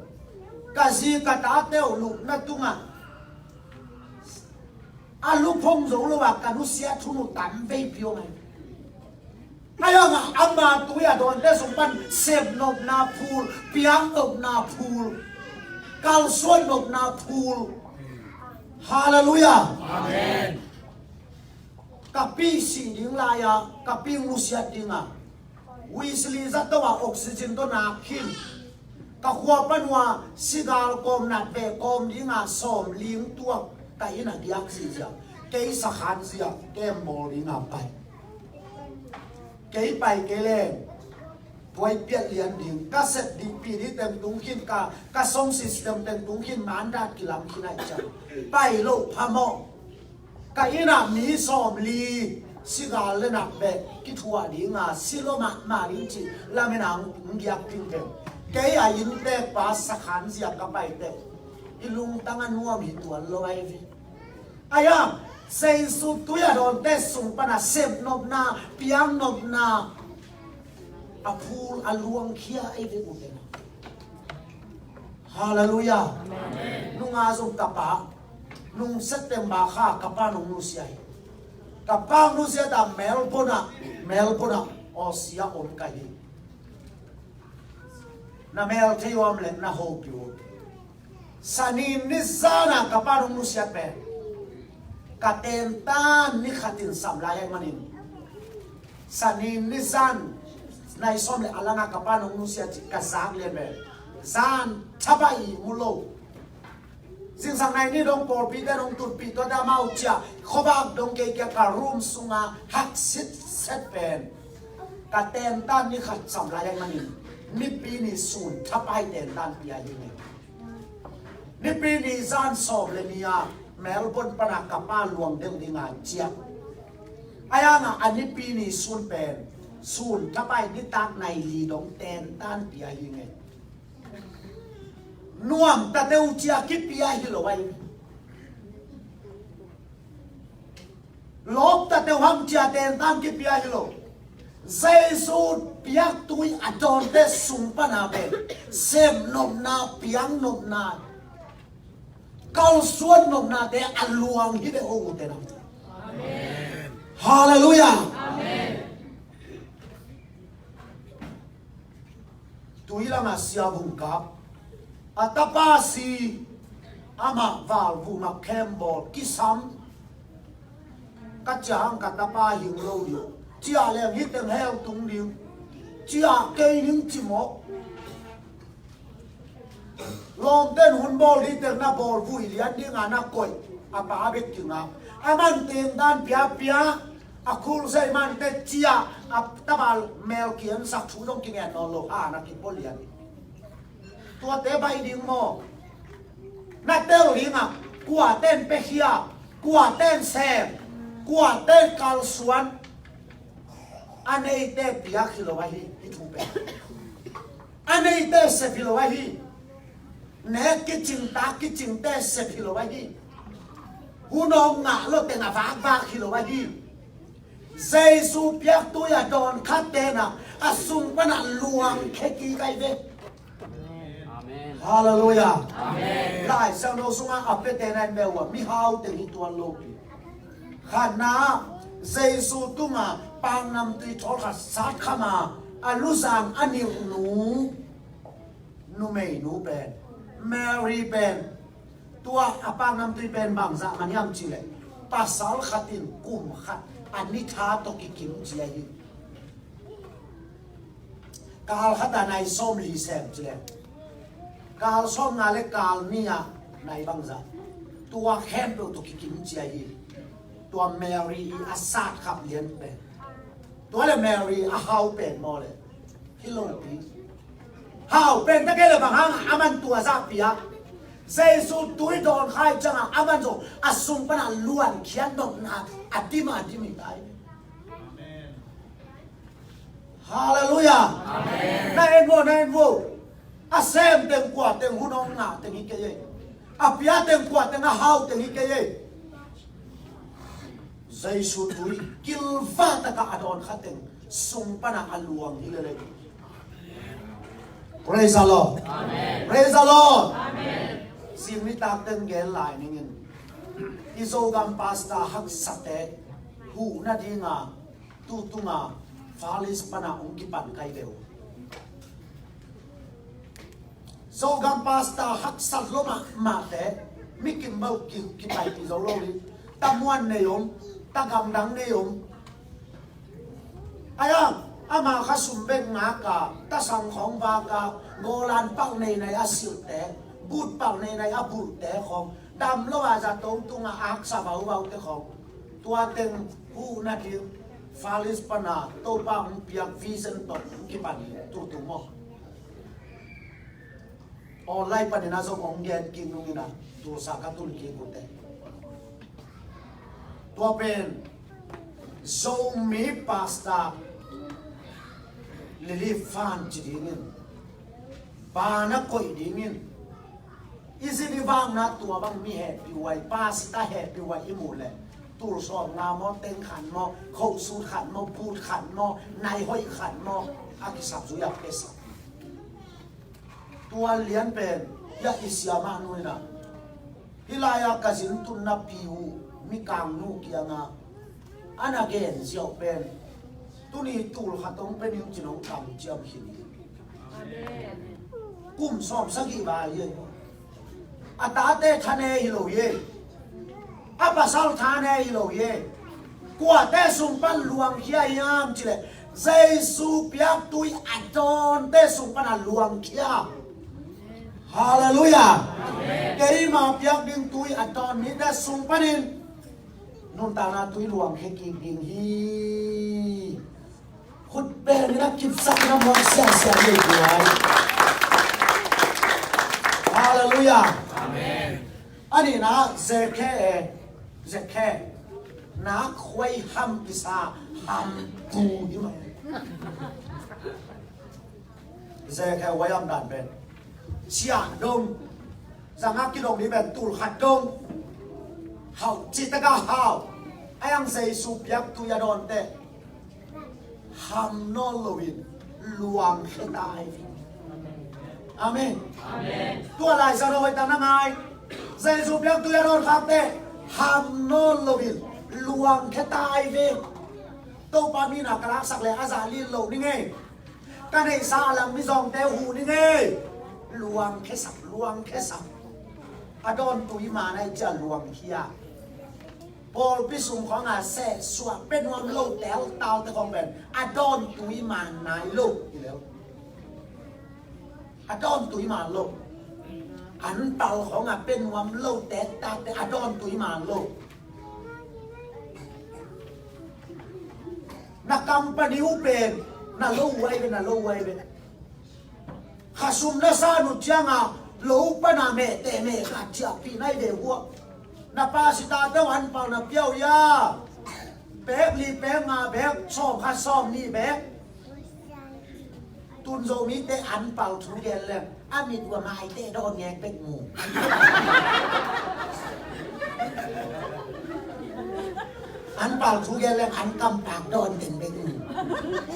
Ka zi ka tate uh lupna tunga a luphong zo lo a ka nusia thunu tam vei piong ai. Ai anga ama tui a dawnte sung pan sepnopna phul, piaknopna phul, kalsuannopna phul. Halleluiah. Amen. Ka pi si ding lai-a ka pi nusiat dinga Wesley zato a oxygen to nak khin. Ka khua panua sigal kawm nat ve kawm dinga sawm ling tuak ka ina giak si zia. Kei sakhan zia kem bawl dinga pai. Kei pai kei leng puai piat lian ding ka set ding pi ni teng tung khin ka ka song system teng tung khin mandat kilam khin ai cang. Pai lo phamawh. Ka ina mi sawm li sigal le nak bek kithuah dinga si lo mahmah ding cih lamina hong giak ding pen. Kei a inntek pa sakhan zia ka pai tek i lungtang a nuam hi tuan lo ai ve. Ai a, Jesu tui a dawnte sung pana sepnopna, piaknopna a phul a luangkhia ai ve u tena. Halleluiah. Amen. Nunga zong ka pa nung September kha ka pa nung nusia hi. Ka pa nusia ta Melbourne ah, Melbourne ah Aussie ah om ka hi. Na mel thei om le na hopih uh. Sanin ni zana ka pa nung nusia pen ka tentan ni khatin sam lai ai manin Sanin ni zan nai sawm le a langa ka pa nung nusia ci ka zak lian ve. Zan thapai mu lo. Zingsang nai ni dong pawlpi te dong tutpi tua da mau cia khobak dong kei kia ka room sunga hak sit set pen. Ka tentan ni khat sam lai ai manin nipi ni sun thapai tentan pia hi ne. Nipi ni zan sawm le ni a Melbourne pana ka pa luang deuh dinga ciah. Ai anga a nipi ni sun pen sun thapai nitak nai li dong tentan pia hi nge. Nuam ta deuh cia kipia hi lo ai. Lawp ta teuh hang cia tentan kipia hi lo. Jesu piaktui a dawnte sung pana pen semnopna, piaknopna, kalsuannopnate a luang hi ve o u tena. Halleluiah. Tui lama sia bungkap a tapa si amah valvuma khembawl kisam. Ka ciah ang ka tapa hing lo ding ciah leng hiteng hel tung ding ciah kei ning cimawk. Lawmten hun bawl hiteng na bawl vui lian dinga na koih a pa bek kingak a man tengdan piapia. A khulzai mante cia a tabal mel kiansak thu dong kingen nawn lo ha na kipo lian. Tuate bai ding maw? Na tel dingah kuaten pekhia, kuaten sem, kuaten kalsuan. A neite piak hi lo ahi i thu pen. A neite sep hi lo ahi. Nek kicing tak kicingte sep hi lo ahi. Hun awng ngah lo teng a vakvak hi lo ahi. Jesu piak tui a dawn khat ten ah a sung pan a luang khia kik ai ve. Amen. Halleluiah. Amen. Lai Siangtho sungah a piate na in beuh uh a mihau teng hi tuan lopi. Khatna, Jesu tungah paknamtui thawl khat sat kham a, a luzang a nilh nu, numeinu pen, Mary pen, tua a paknamtui pen bangzah man hiam cih leh, pasal khat in kum khat a ni tha tawh kikim ci ahi. Kal khat a nai sawmli sem ci leh, kal sawmnga le kal nih a nai bangzah, tua khempeuh tawh kikim ci ahi. Tua Mary i a sat kham lian pen, tua le Mary a hau pen maw le, hi lopi. Hau pen ta kei le bang hang a man tua zah piak. Jesu tui dawn kha i ciangah a man zong a sung pan a luang khia nopna a dim a dim hi tai. Halleluiah. Amen. Na en vo, na en vo. A sem teng kua teng hun hong ngah teng hi kei ei. A pia teng kua teng a hau teng hi kei ei. Jesu tui kilva taka a dawn khat teng sung pana a luang hi lelei. Praise the Lord. Amen. Praise the Lord. Amen. Zing nitak teng gen lai ningin, i Zogam pastor haksate huh nadinga tu tunga Far East pana hong kipan kai ve uh. Zogam pastor haksat lo mahmahte, mi kimbal ki, kipaipih zo lo hi. Ta muan nei om, ta gamdang nei om. Ayang, ama kha sum bek ngak a, ta sang khawng vak a, Golan palh nei nei a silhte, but palh nei nei a bulhte khawng, dam lo a zato tunga aksa vauvau te khawng, tua teng huh nading Far East pana Topa hong piak vision tawh hong kipan hi tu tung maw. Online panin a zong hong gen kik nungin a, tulsa ka tun kik uh teh. Tua pen Zomi pastor Lily Fan ci dingin, bana koih dingin, i zin i vakna tua bang mi hehpih uh a, i pastor hehpih uh a i muh leh, tul sawm nga maw, teng khat maw, khohsut khat maw, but khat maw, nai hoih khat maw, a kisap zui a pesak. Tua lian pen, ya i siamah nu in a, hih lai-a ka zin tunna pi uh, mikang nu kianga, a na gen ziau pen, tuni tul khat hong pe ning cin hong kam ciam khin hi. Kum sawm sagih vai hi. A tate tha ne hi lo hi. A pasal tha ne hi lo hi. Kuate sung pan luang khia hiam cih leh, Jesu piak tui a dawnte sung pan a luang khia. Halleluiah. Keima piak ding tui a dawn mite sung panin nuntakna tui luang khia kik ding hi. Khut beng in a kipsak in a muak siasia hi tuai. Halleluiah. Amen. A nihna, Zekhe e, Zekhe. Na khuai ham kisa ham tu hi mai. Zekhe huai ham dan pen, ciah dong. Zanga kidong ding pen tul khat dong. Hau, cih taka hau. A yang Jesu piak tui a dawn teh, ham nawn loin luang khia ta ai ve. Amen. Amen. Tua Lai Siangtho hoih tak na ngai. Jesu piak tui a dawn khak teh, ham nawn loin luang khia ta ai ve. Topa min a ka laksak leh a zah lin lo ning ei. Ka neihsa a lam mizawngte huh ning ei. Luang khia sak, luang khia sak. A dawn tui man ai cia luang khia. Pawlpi sung khawng a seh suah pe nuam lo teltalte khawng pen a dawn tui man nai lo hi lel. A dawn tui man lo. An pal khawng a pe nuam lo teltalte a dawn tui man lo. Na company uh pen na lo uh ai ve, na lo uh ai ve. Khasum na san uh ciangah lo pana mehteh mehkhat ciahpih nai ve uh ah. Na pastor te uh an pal na pia uh ia, bek li bek nga bek sawm khat sawm nih bek. Tun Zomite an pal thu gen leng a mit uh a maite dawn ngek bek mu. An Pal thu gen leng an kam pak dawn teng bek.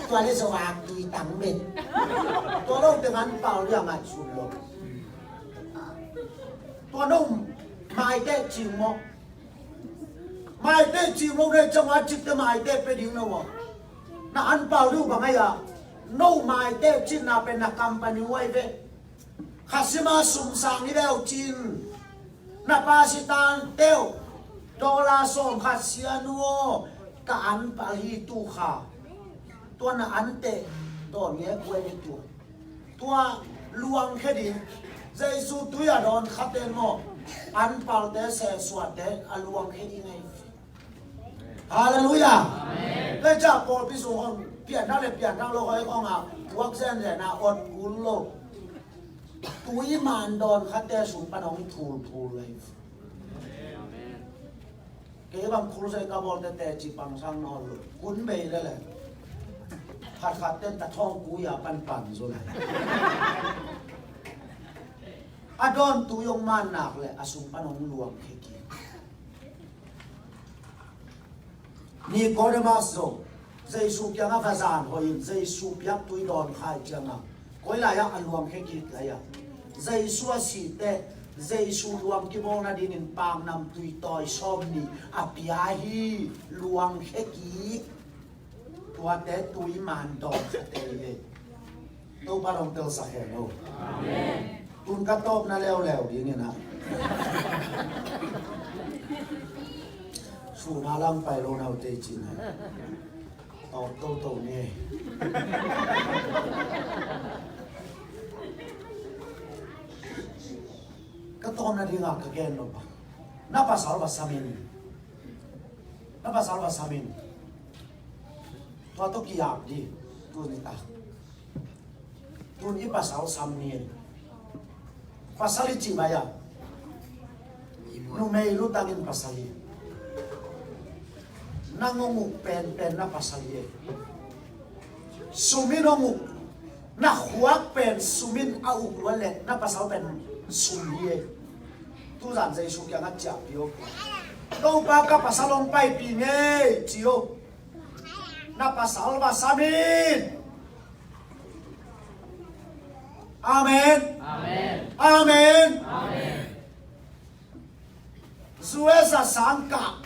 Tua le zo ak tui tang bek. Tua lo teng an pal dia ngai sun lo. Tua no maite cing mo. Maite cing mo ne cang a cik te maite pe ding no. Na an pal diu bang ai a. No maite cin na pe na company wai ve. Khasima sumsang hi leu cin. Na pa si tan teu. Dollar sawm khat sia nuo. Ka an pal hi tu kha. Tua na an te. Dawn nge kuai ni tua. Tua luang khe ding. Jesu tui a dawn kha ten maw. An pal te se suat te a luang khe ding ei. Halleluiah. Amen. Tua ciang pawlpi sung hong pianthak le pianthak lo hoi hong a puak zenzen a ot kul lo. Tui man dawn khatte sung pan hong thulthul lei. Kei bang khulsei ka bawl tete ci pangsang nawn lo. Kun bei lele. Khatkhat ten ta thawng kui a panpan zo lei. A dawn tui hong man nak le a sung pan hong luang khe kik. Nikodemus zong Jesu kiangah va zan hoih in Jesu piak tui dawn khai ciangah koi lai-ah a luang khe kik lai-ah Jesu a sih teh Jesu luang kibawlna dingin paknamtui tawi sawm nih a pia hi. Luang khe kik. Tuate tui man dawn kha te hi. Topa dong telsak hen lo. Amen. Tun ka tawpna leuleu dingin ah. Suna lam pai lo naute cin ah. Tawp toto ni. Ka tawpna dingah ka gen lo pa. Na pasal va samin. Na pasal va samin. Tua tawh ki-ap dih. Tuni tak. Tun i pasal sam ni. Pasal i cih bai-ah numei lutangin pasal hi. Nang hong uk penpen na pasal hi. Sum in hong uk. Na khuak pen sum in a uk lua leh na pasal pen sum hi. Tuzan Jesu kiangah ciahpih o. Topa ka pasal hong paipih ngei ci o. Na pasal va sam in. Amen. Amen. Amen. Amen. U S A sangkah.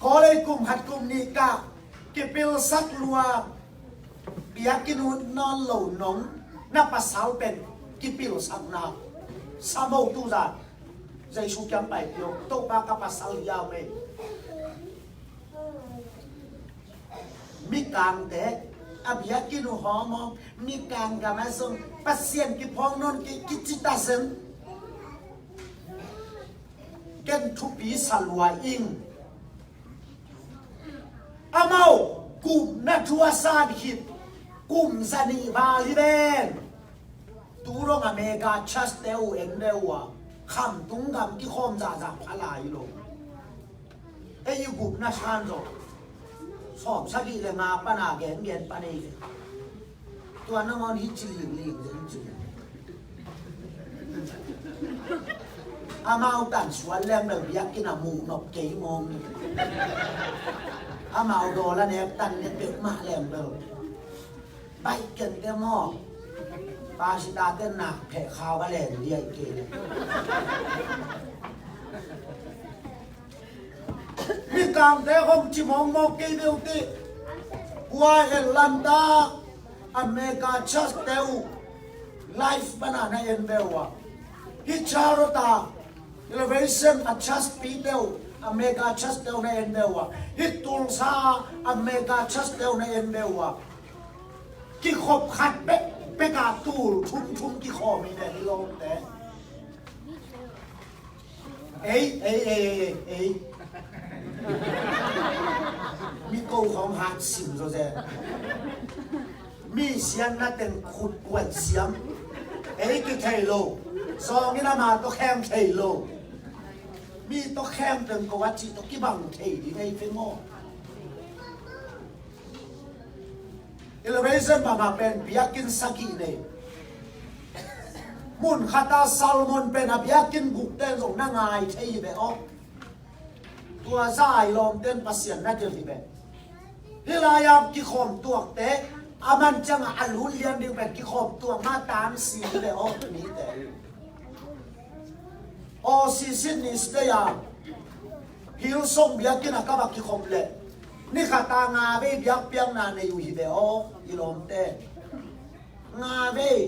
College kum khat kum nih kah kipilsak lua. Biakinn uh nawn lo nong na pasal pen kipilsakna. Sam o tuzan. Jesu kiang paipih o. Topa ka pasal hiam ei. Mikangte a biakinn uh hawm hawm, Mikang gam ah zong Pasian kiphawk nawn kei kici ta zen. Ken thupi sa lua ing. Amau gupna thu a san khit kum za nih val hi ven. Tu dong a mega church te uh en deuh uh a, Khamtung gam kikhawm zahzah pha lai lo. Ei i gupna san zawh sawm sagih le nga pan a gengen pan ei ve. Tua nangawn hi ci lingling zen ci. Amau tan suan leng bel biakinn a muh nop kei mawng hi. Amau dawl a nek tan ne peuhmah leng bel. Baih kente maw? Pastor te nak pheh khau va len diai kei le. Mikangte hong ci mawngmawng kei beuh tih. Hua Atlanta a mega church te uh live pana na en beuh a. Hi Charlotte a Elevation a church pi te uh a mega church te uh na en beuh a. Hi Tulsa a mega church te uh na en beuh a. Kikhop khat pek pek a tul thum thum kikhawm hi ve hi lawmte. Ei, ei, ei, ei, ei. Mi ko khawng hat sim zo ze. Mi sianna teng khut kuat siam. Ei kithei lo. Zawngin ama tawh kheng thei lo. Mi tawh kheng teng ko a cih tawh kibang thei ding ei fe maw? Elevation bangah pen biakinn sagih nei. Mun khata Salmon pen a biakinn guk ten zong na ngai thei hi ve aw. Tua zah i lawmten Pasian na dil hi ve. Hih lai-a kikhawm tuakte a man ciangah a lut lian ding pen kikhawm tuak mah tangsi hi ve aw mite. Aw, si Sydney State a Hillsong biakinn ah ka va kikhop leh ni khat a nga vei biakpiakna nei uh hi ve aw i lawmte. Nga vei.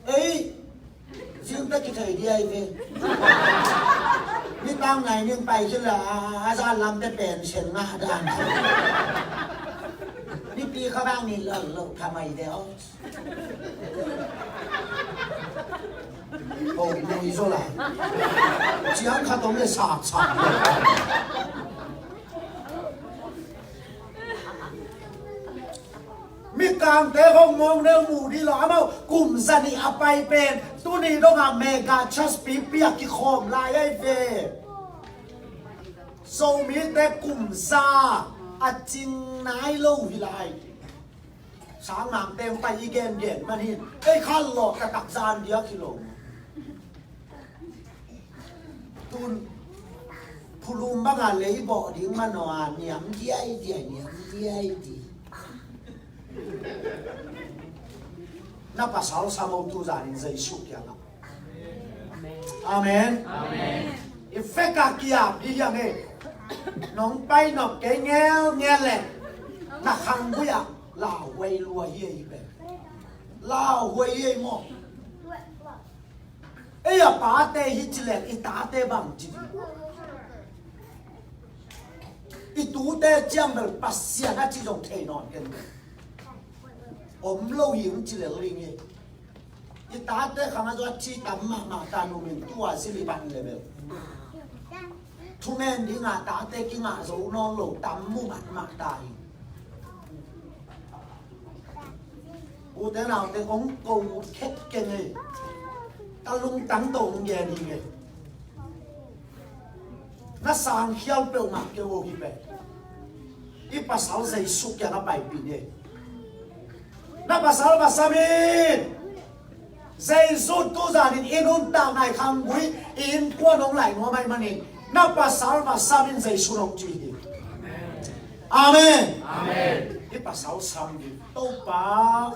Ei, zingte kithei dia i ve. Ni tang nai ning pai khin la a, a zan lamte pen sen nga dan. Ni pi kha bang ni lo lo tha mai ve aw. Aw, nui zo la. Ciang khat om le sak sak. Mikangte hong mong neu mu di lo amau kum zanih a pai pen tuni dongah mega church pipi a kikhawm lai ai ve. Zomite kum za a cing nai lo hi lai. Sangmangte hong pai i gengen man hi. Ei khan lawh taktak zan diak hi lo. Tun phulum banga lei bawh ding manaw a niam diai diai, niam diai di. Na pasal sam o tu zanin Jesu kiangah. Amen. Amen. I fek a kiam hi hiang e. Nong pai nop kei ngel ngel le na khang gui ah lauhuai lua hi ei pen. Lauhuai hi ei maw. Ei a pate hi ci leng i tate bang ci ding? I tute ciang bel Pasian a ci zong thei nawn ken bel. Om lo hi hong ci lel ding hi. I tate khang a zua ci tam mahmah ta numin tua zili ban le bel. Thungen ding a tate kingah zo nawn lo tam mu mahmah ta hi. Ute naute hong ko ut khet keng e. Ka lungtang to hong gen hi nge. Na sang khial peuhmah kei uh hi pen. I pasal Jesu kiang a paipih nge. Na pasal va sam in. Jesu tu zanin i nuntakna i khanggui i innkuan hong lai nuam ahih manin na pasal va sam in Jesu nong ci hi. Amen. Amen. I pasal sam hi. Topa,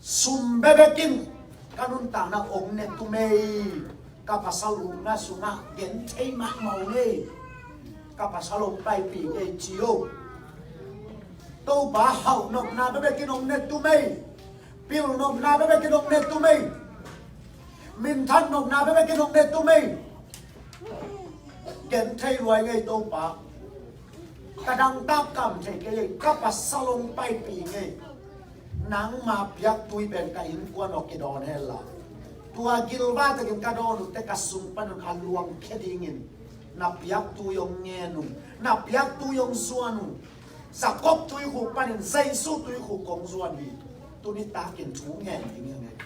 sum bekbek in ka nuntakna hong ne tum ei. Ka pasal hukna sungah gen thei mahmah ung ei. Ka pasal hong paipih ngei ci o. Topa, hauh nopna bekbek in hong ne tum ei. Pil nopna bekbek in hong ne tum ei. Minthan nopna bekbek in hong ne tum ei. Gen thei luai ngei Topa. Ka dangtak kam thei kei ei, ka pasal hong paipih ngei. Nangma piaktui pen ka innkuan aw kidawn hen la. Tua gilvatakin ka dawn uh te ka sung panun a luangkhia dingin na piaktui hong ngen un, na piaktui hong zuan un. Jakob tuikhuk panin Jesu tuikhuk kong zuan hi. Tuni takin thu ngen ding hi ngei.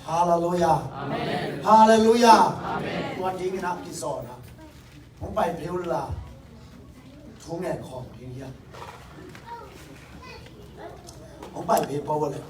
Halleluiah. Amen. Halleluiah. Amen. Tua dingin a kizawn a hong pai phei un la. Thu ngen khawm ding hiam? Hong pai phei pah uh a le.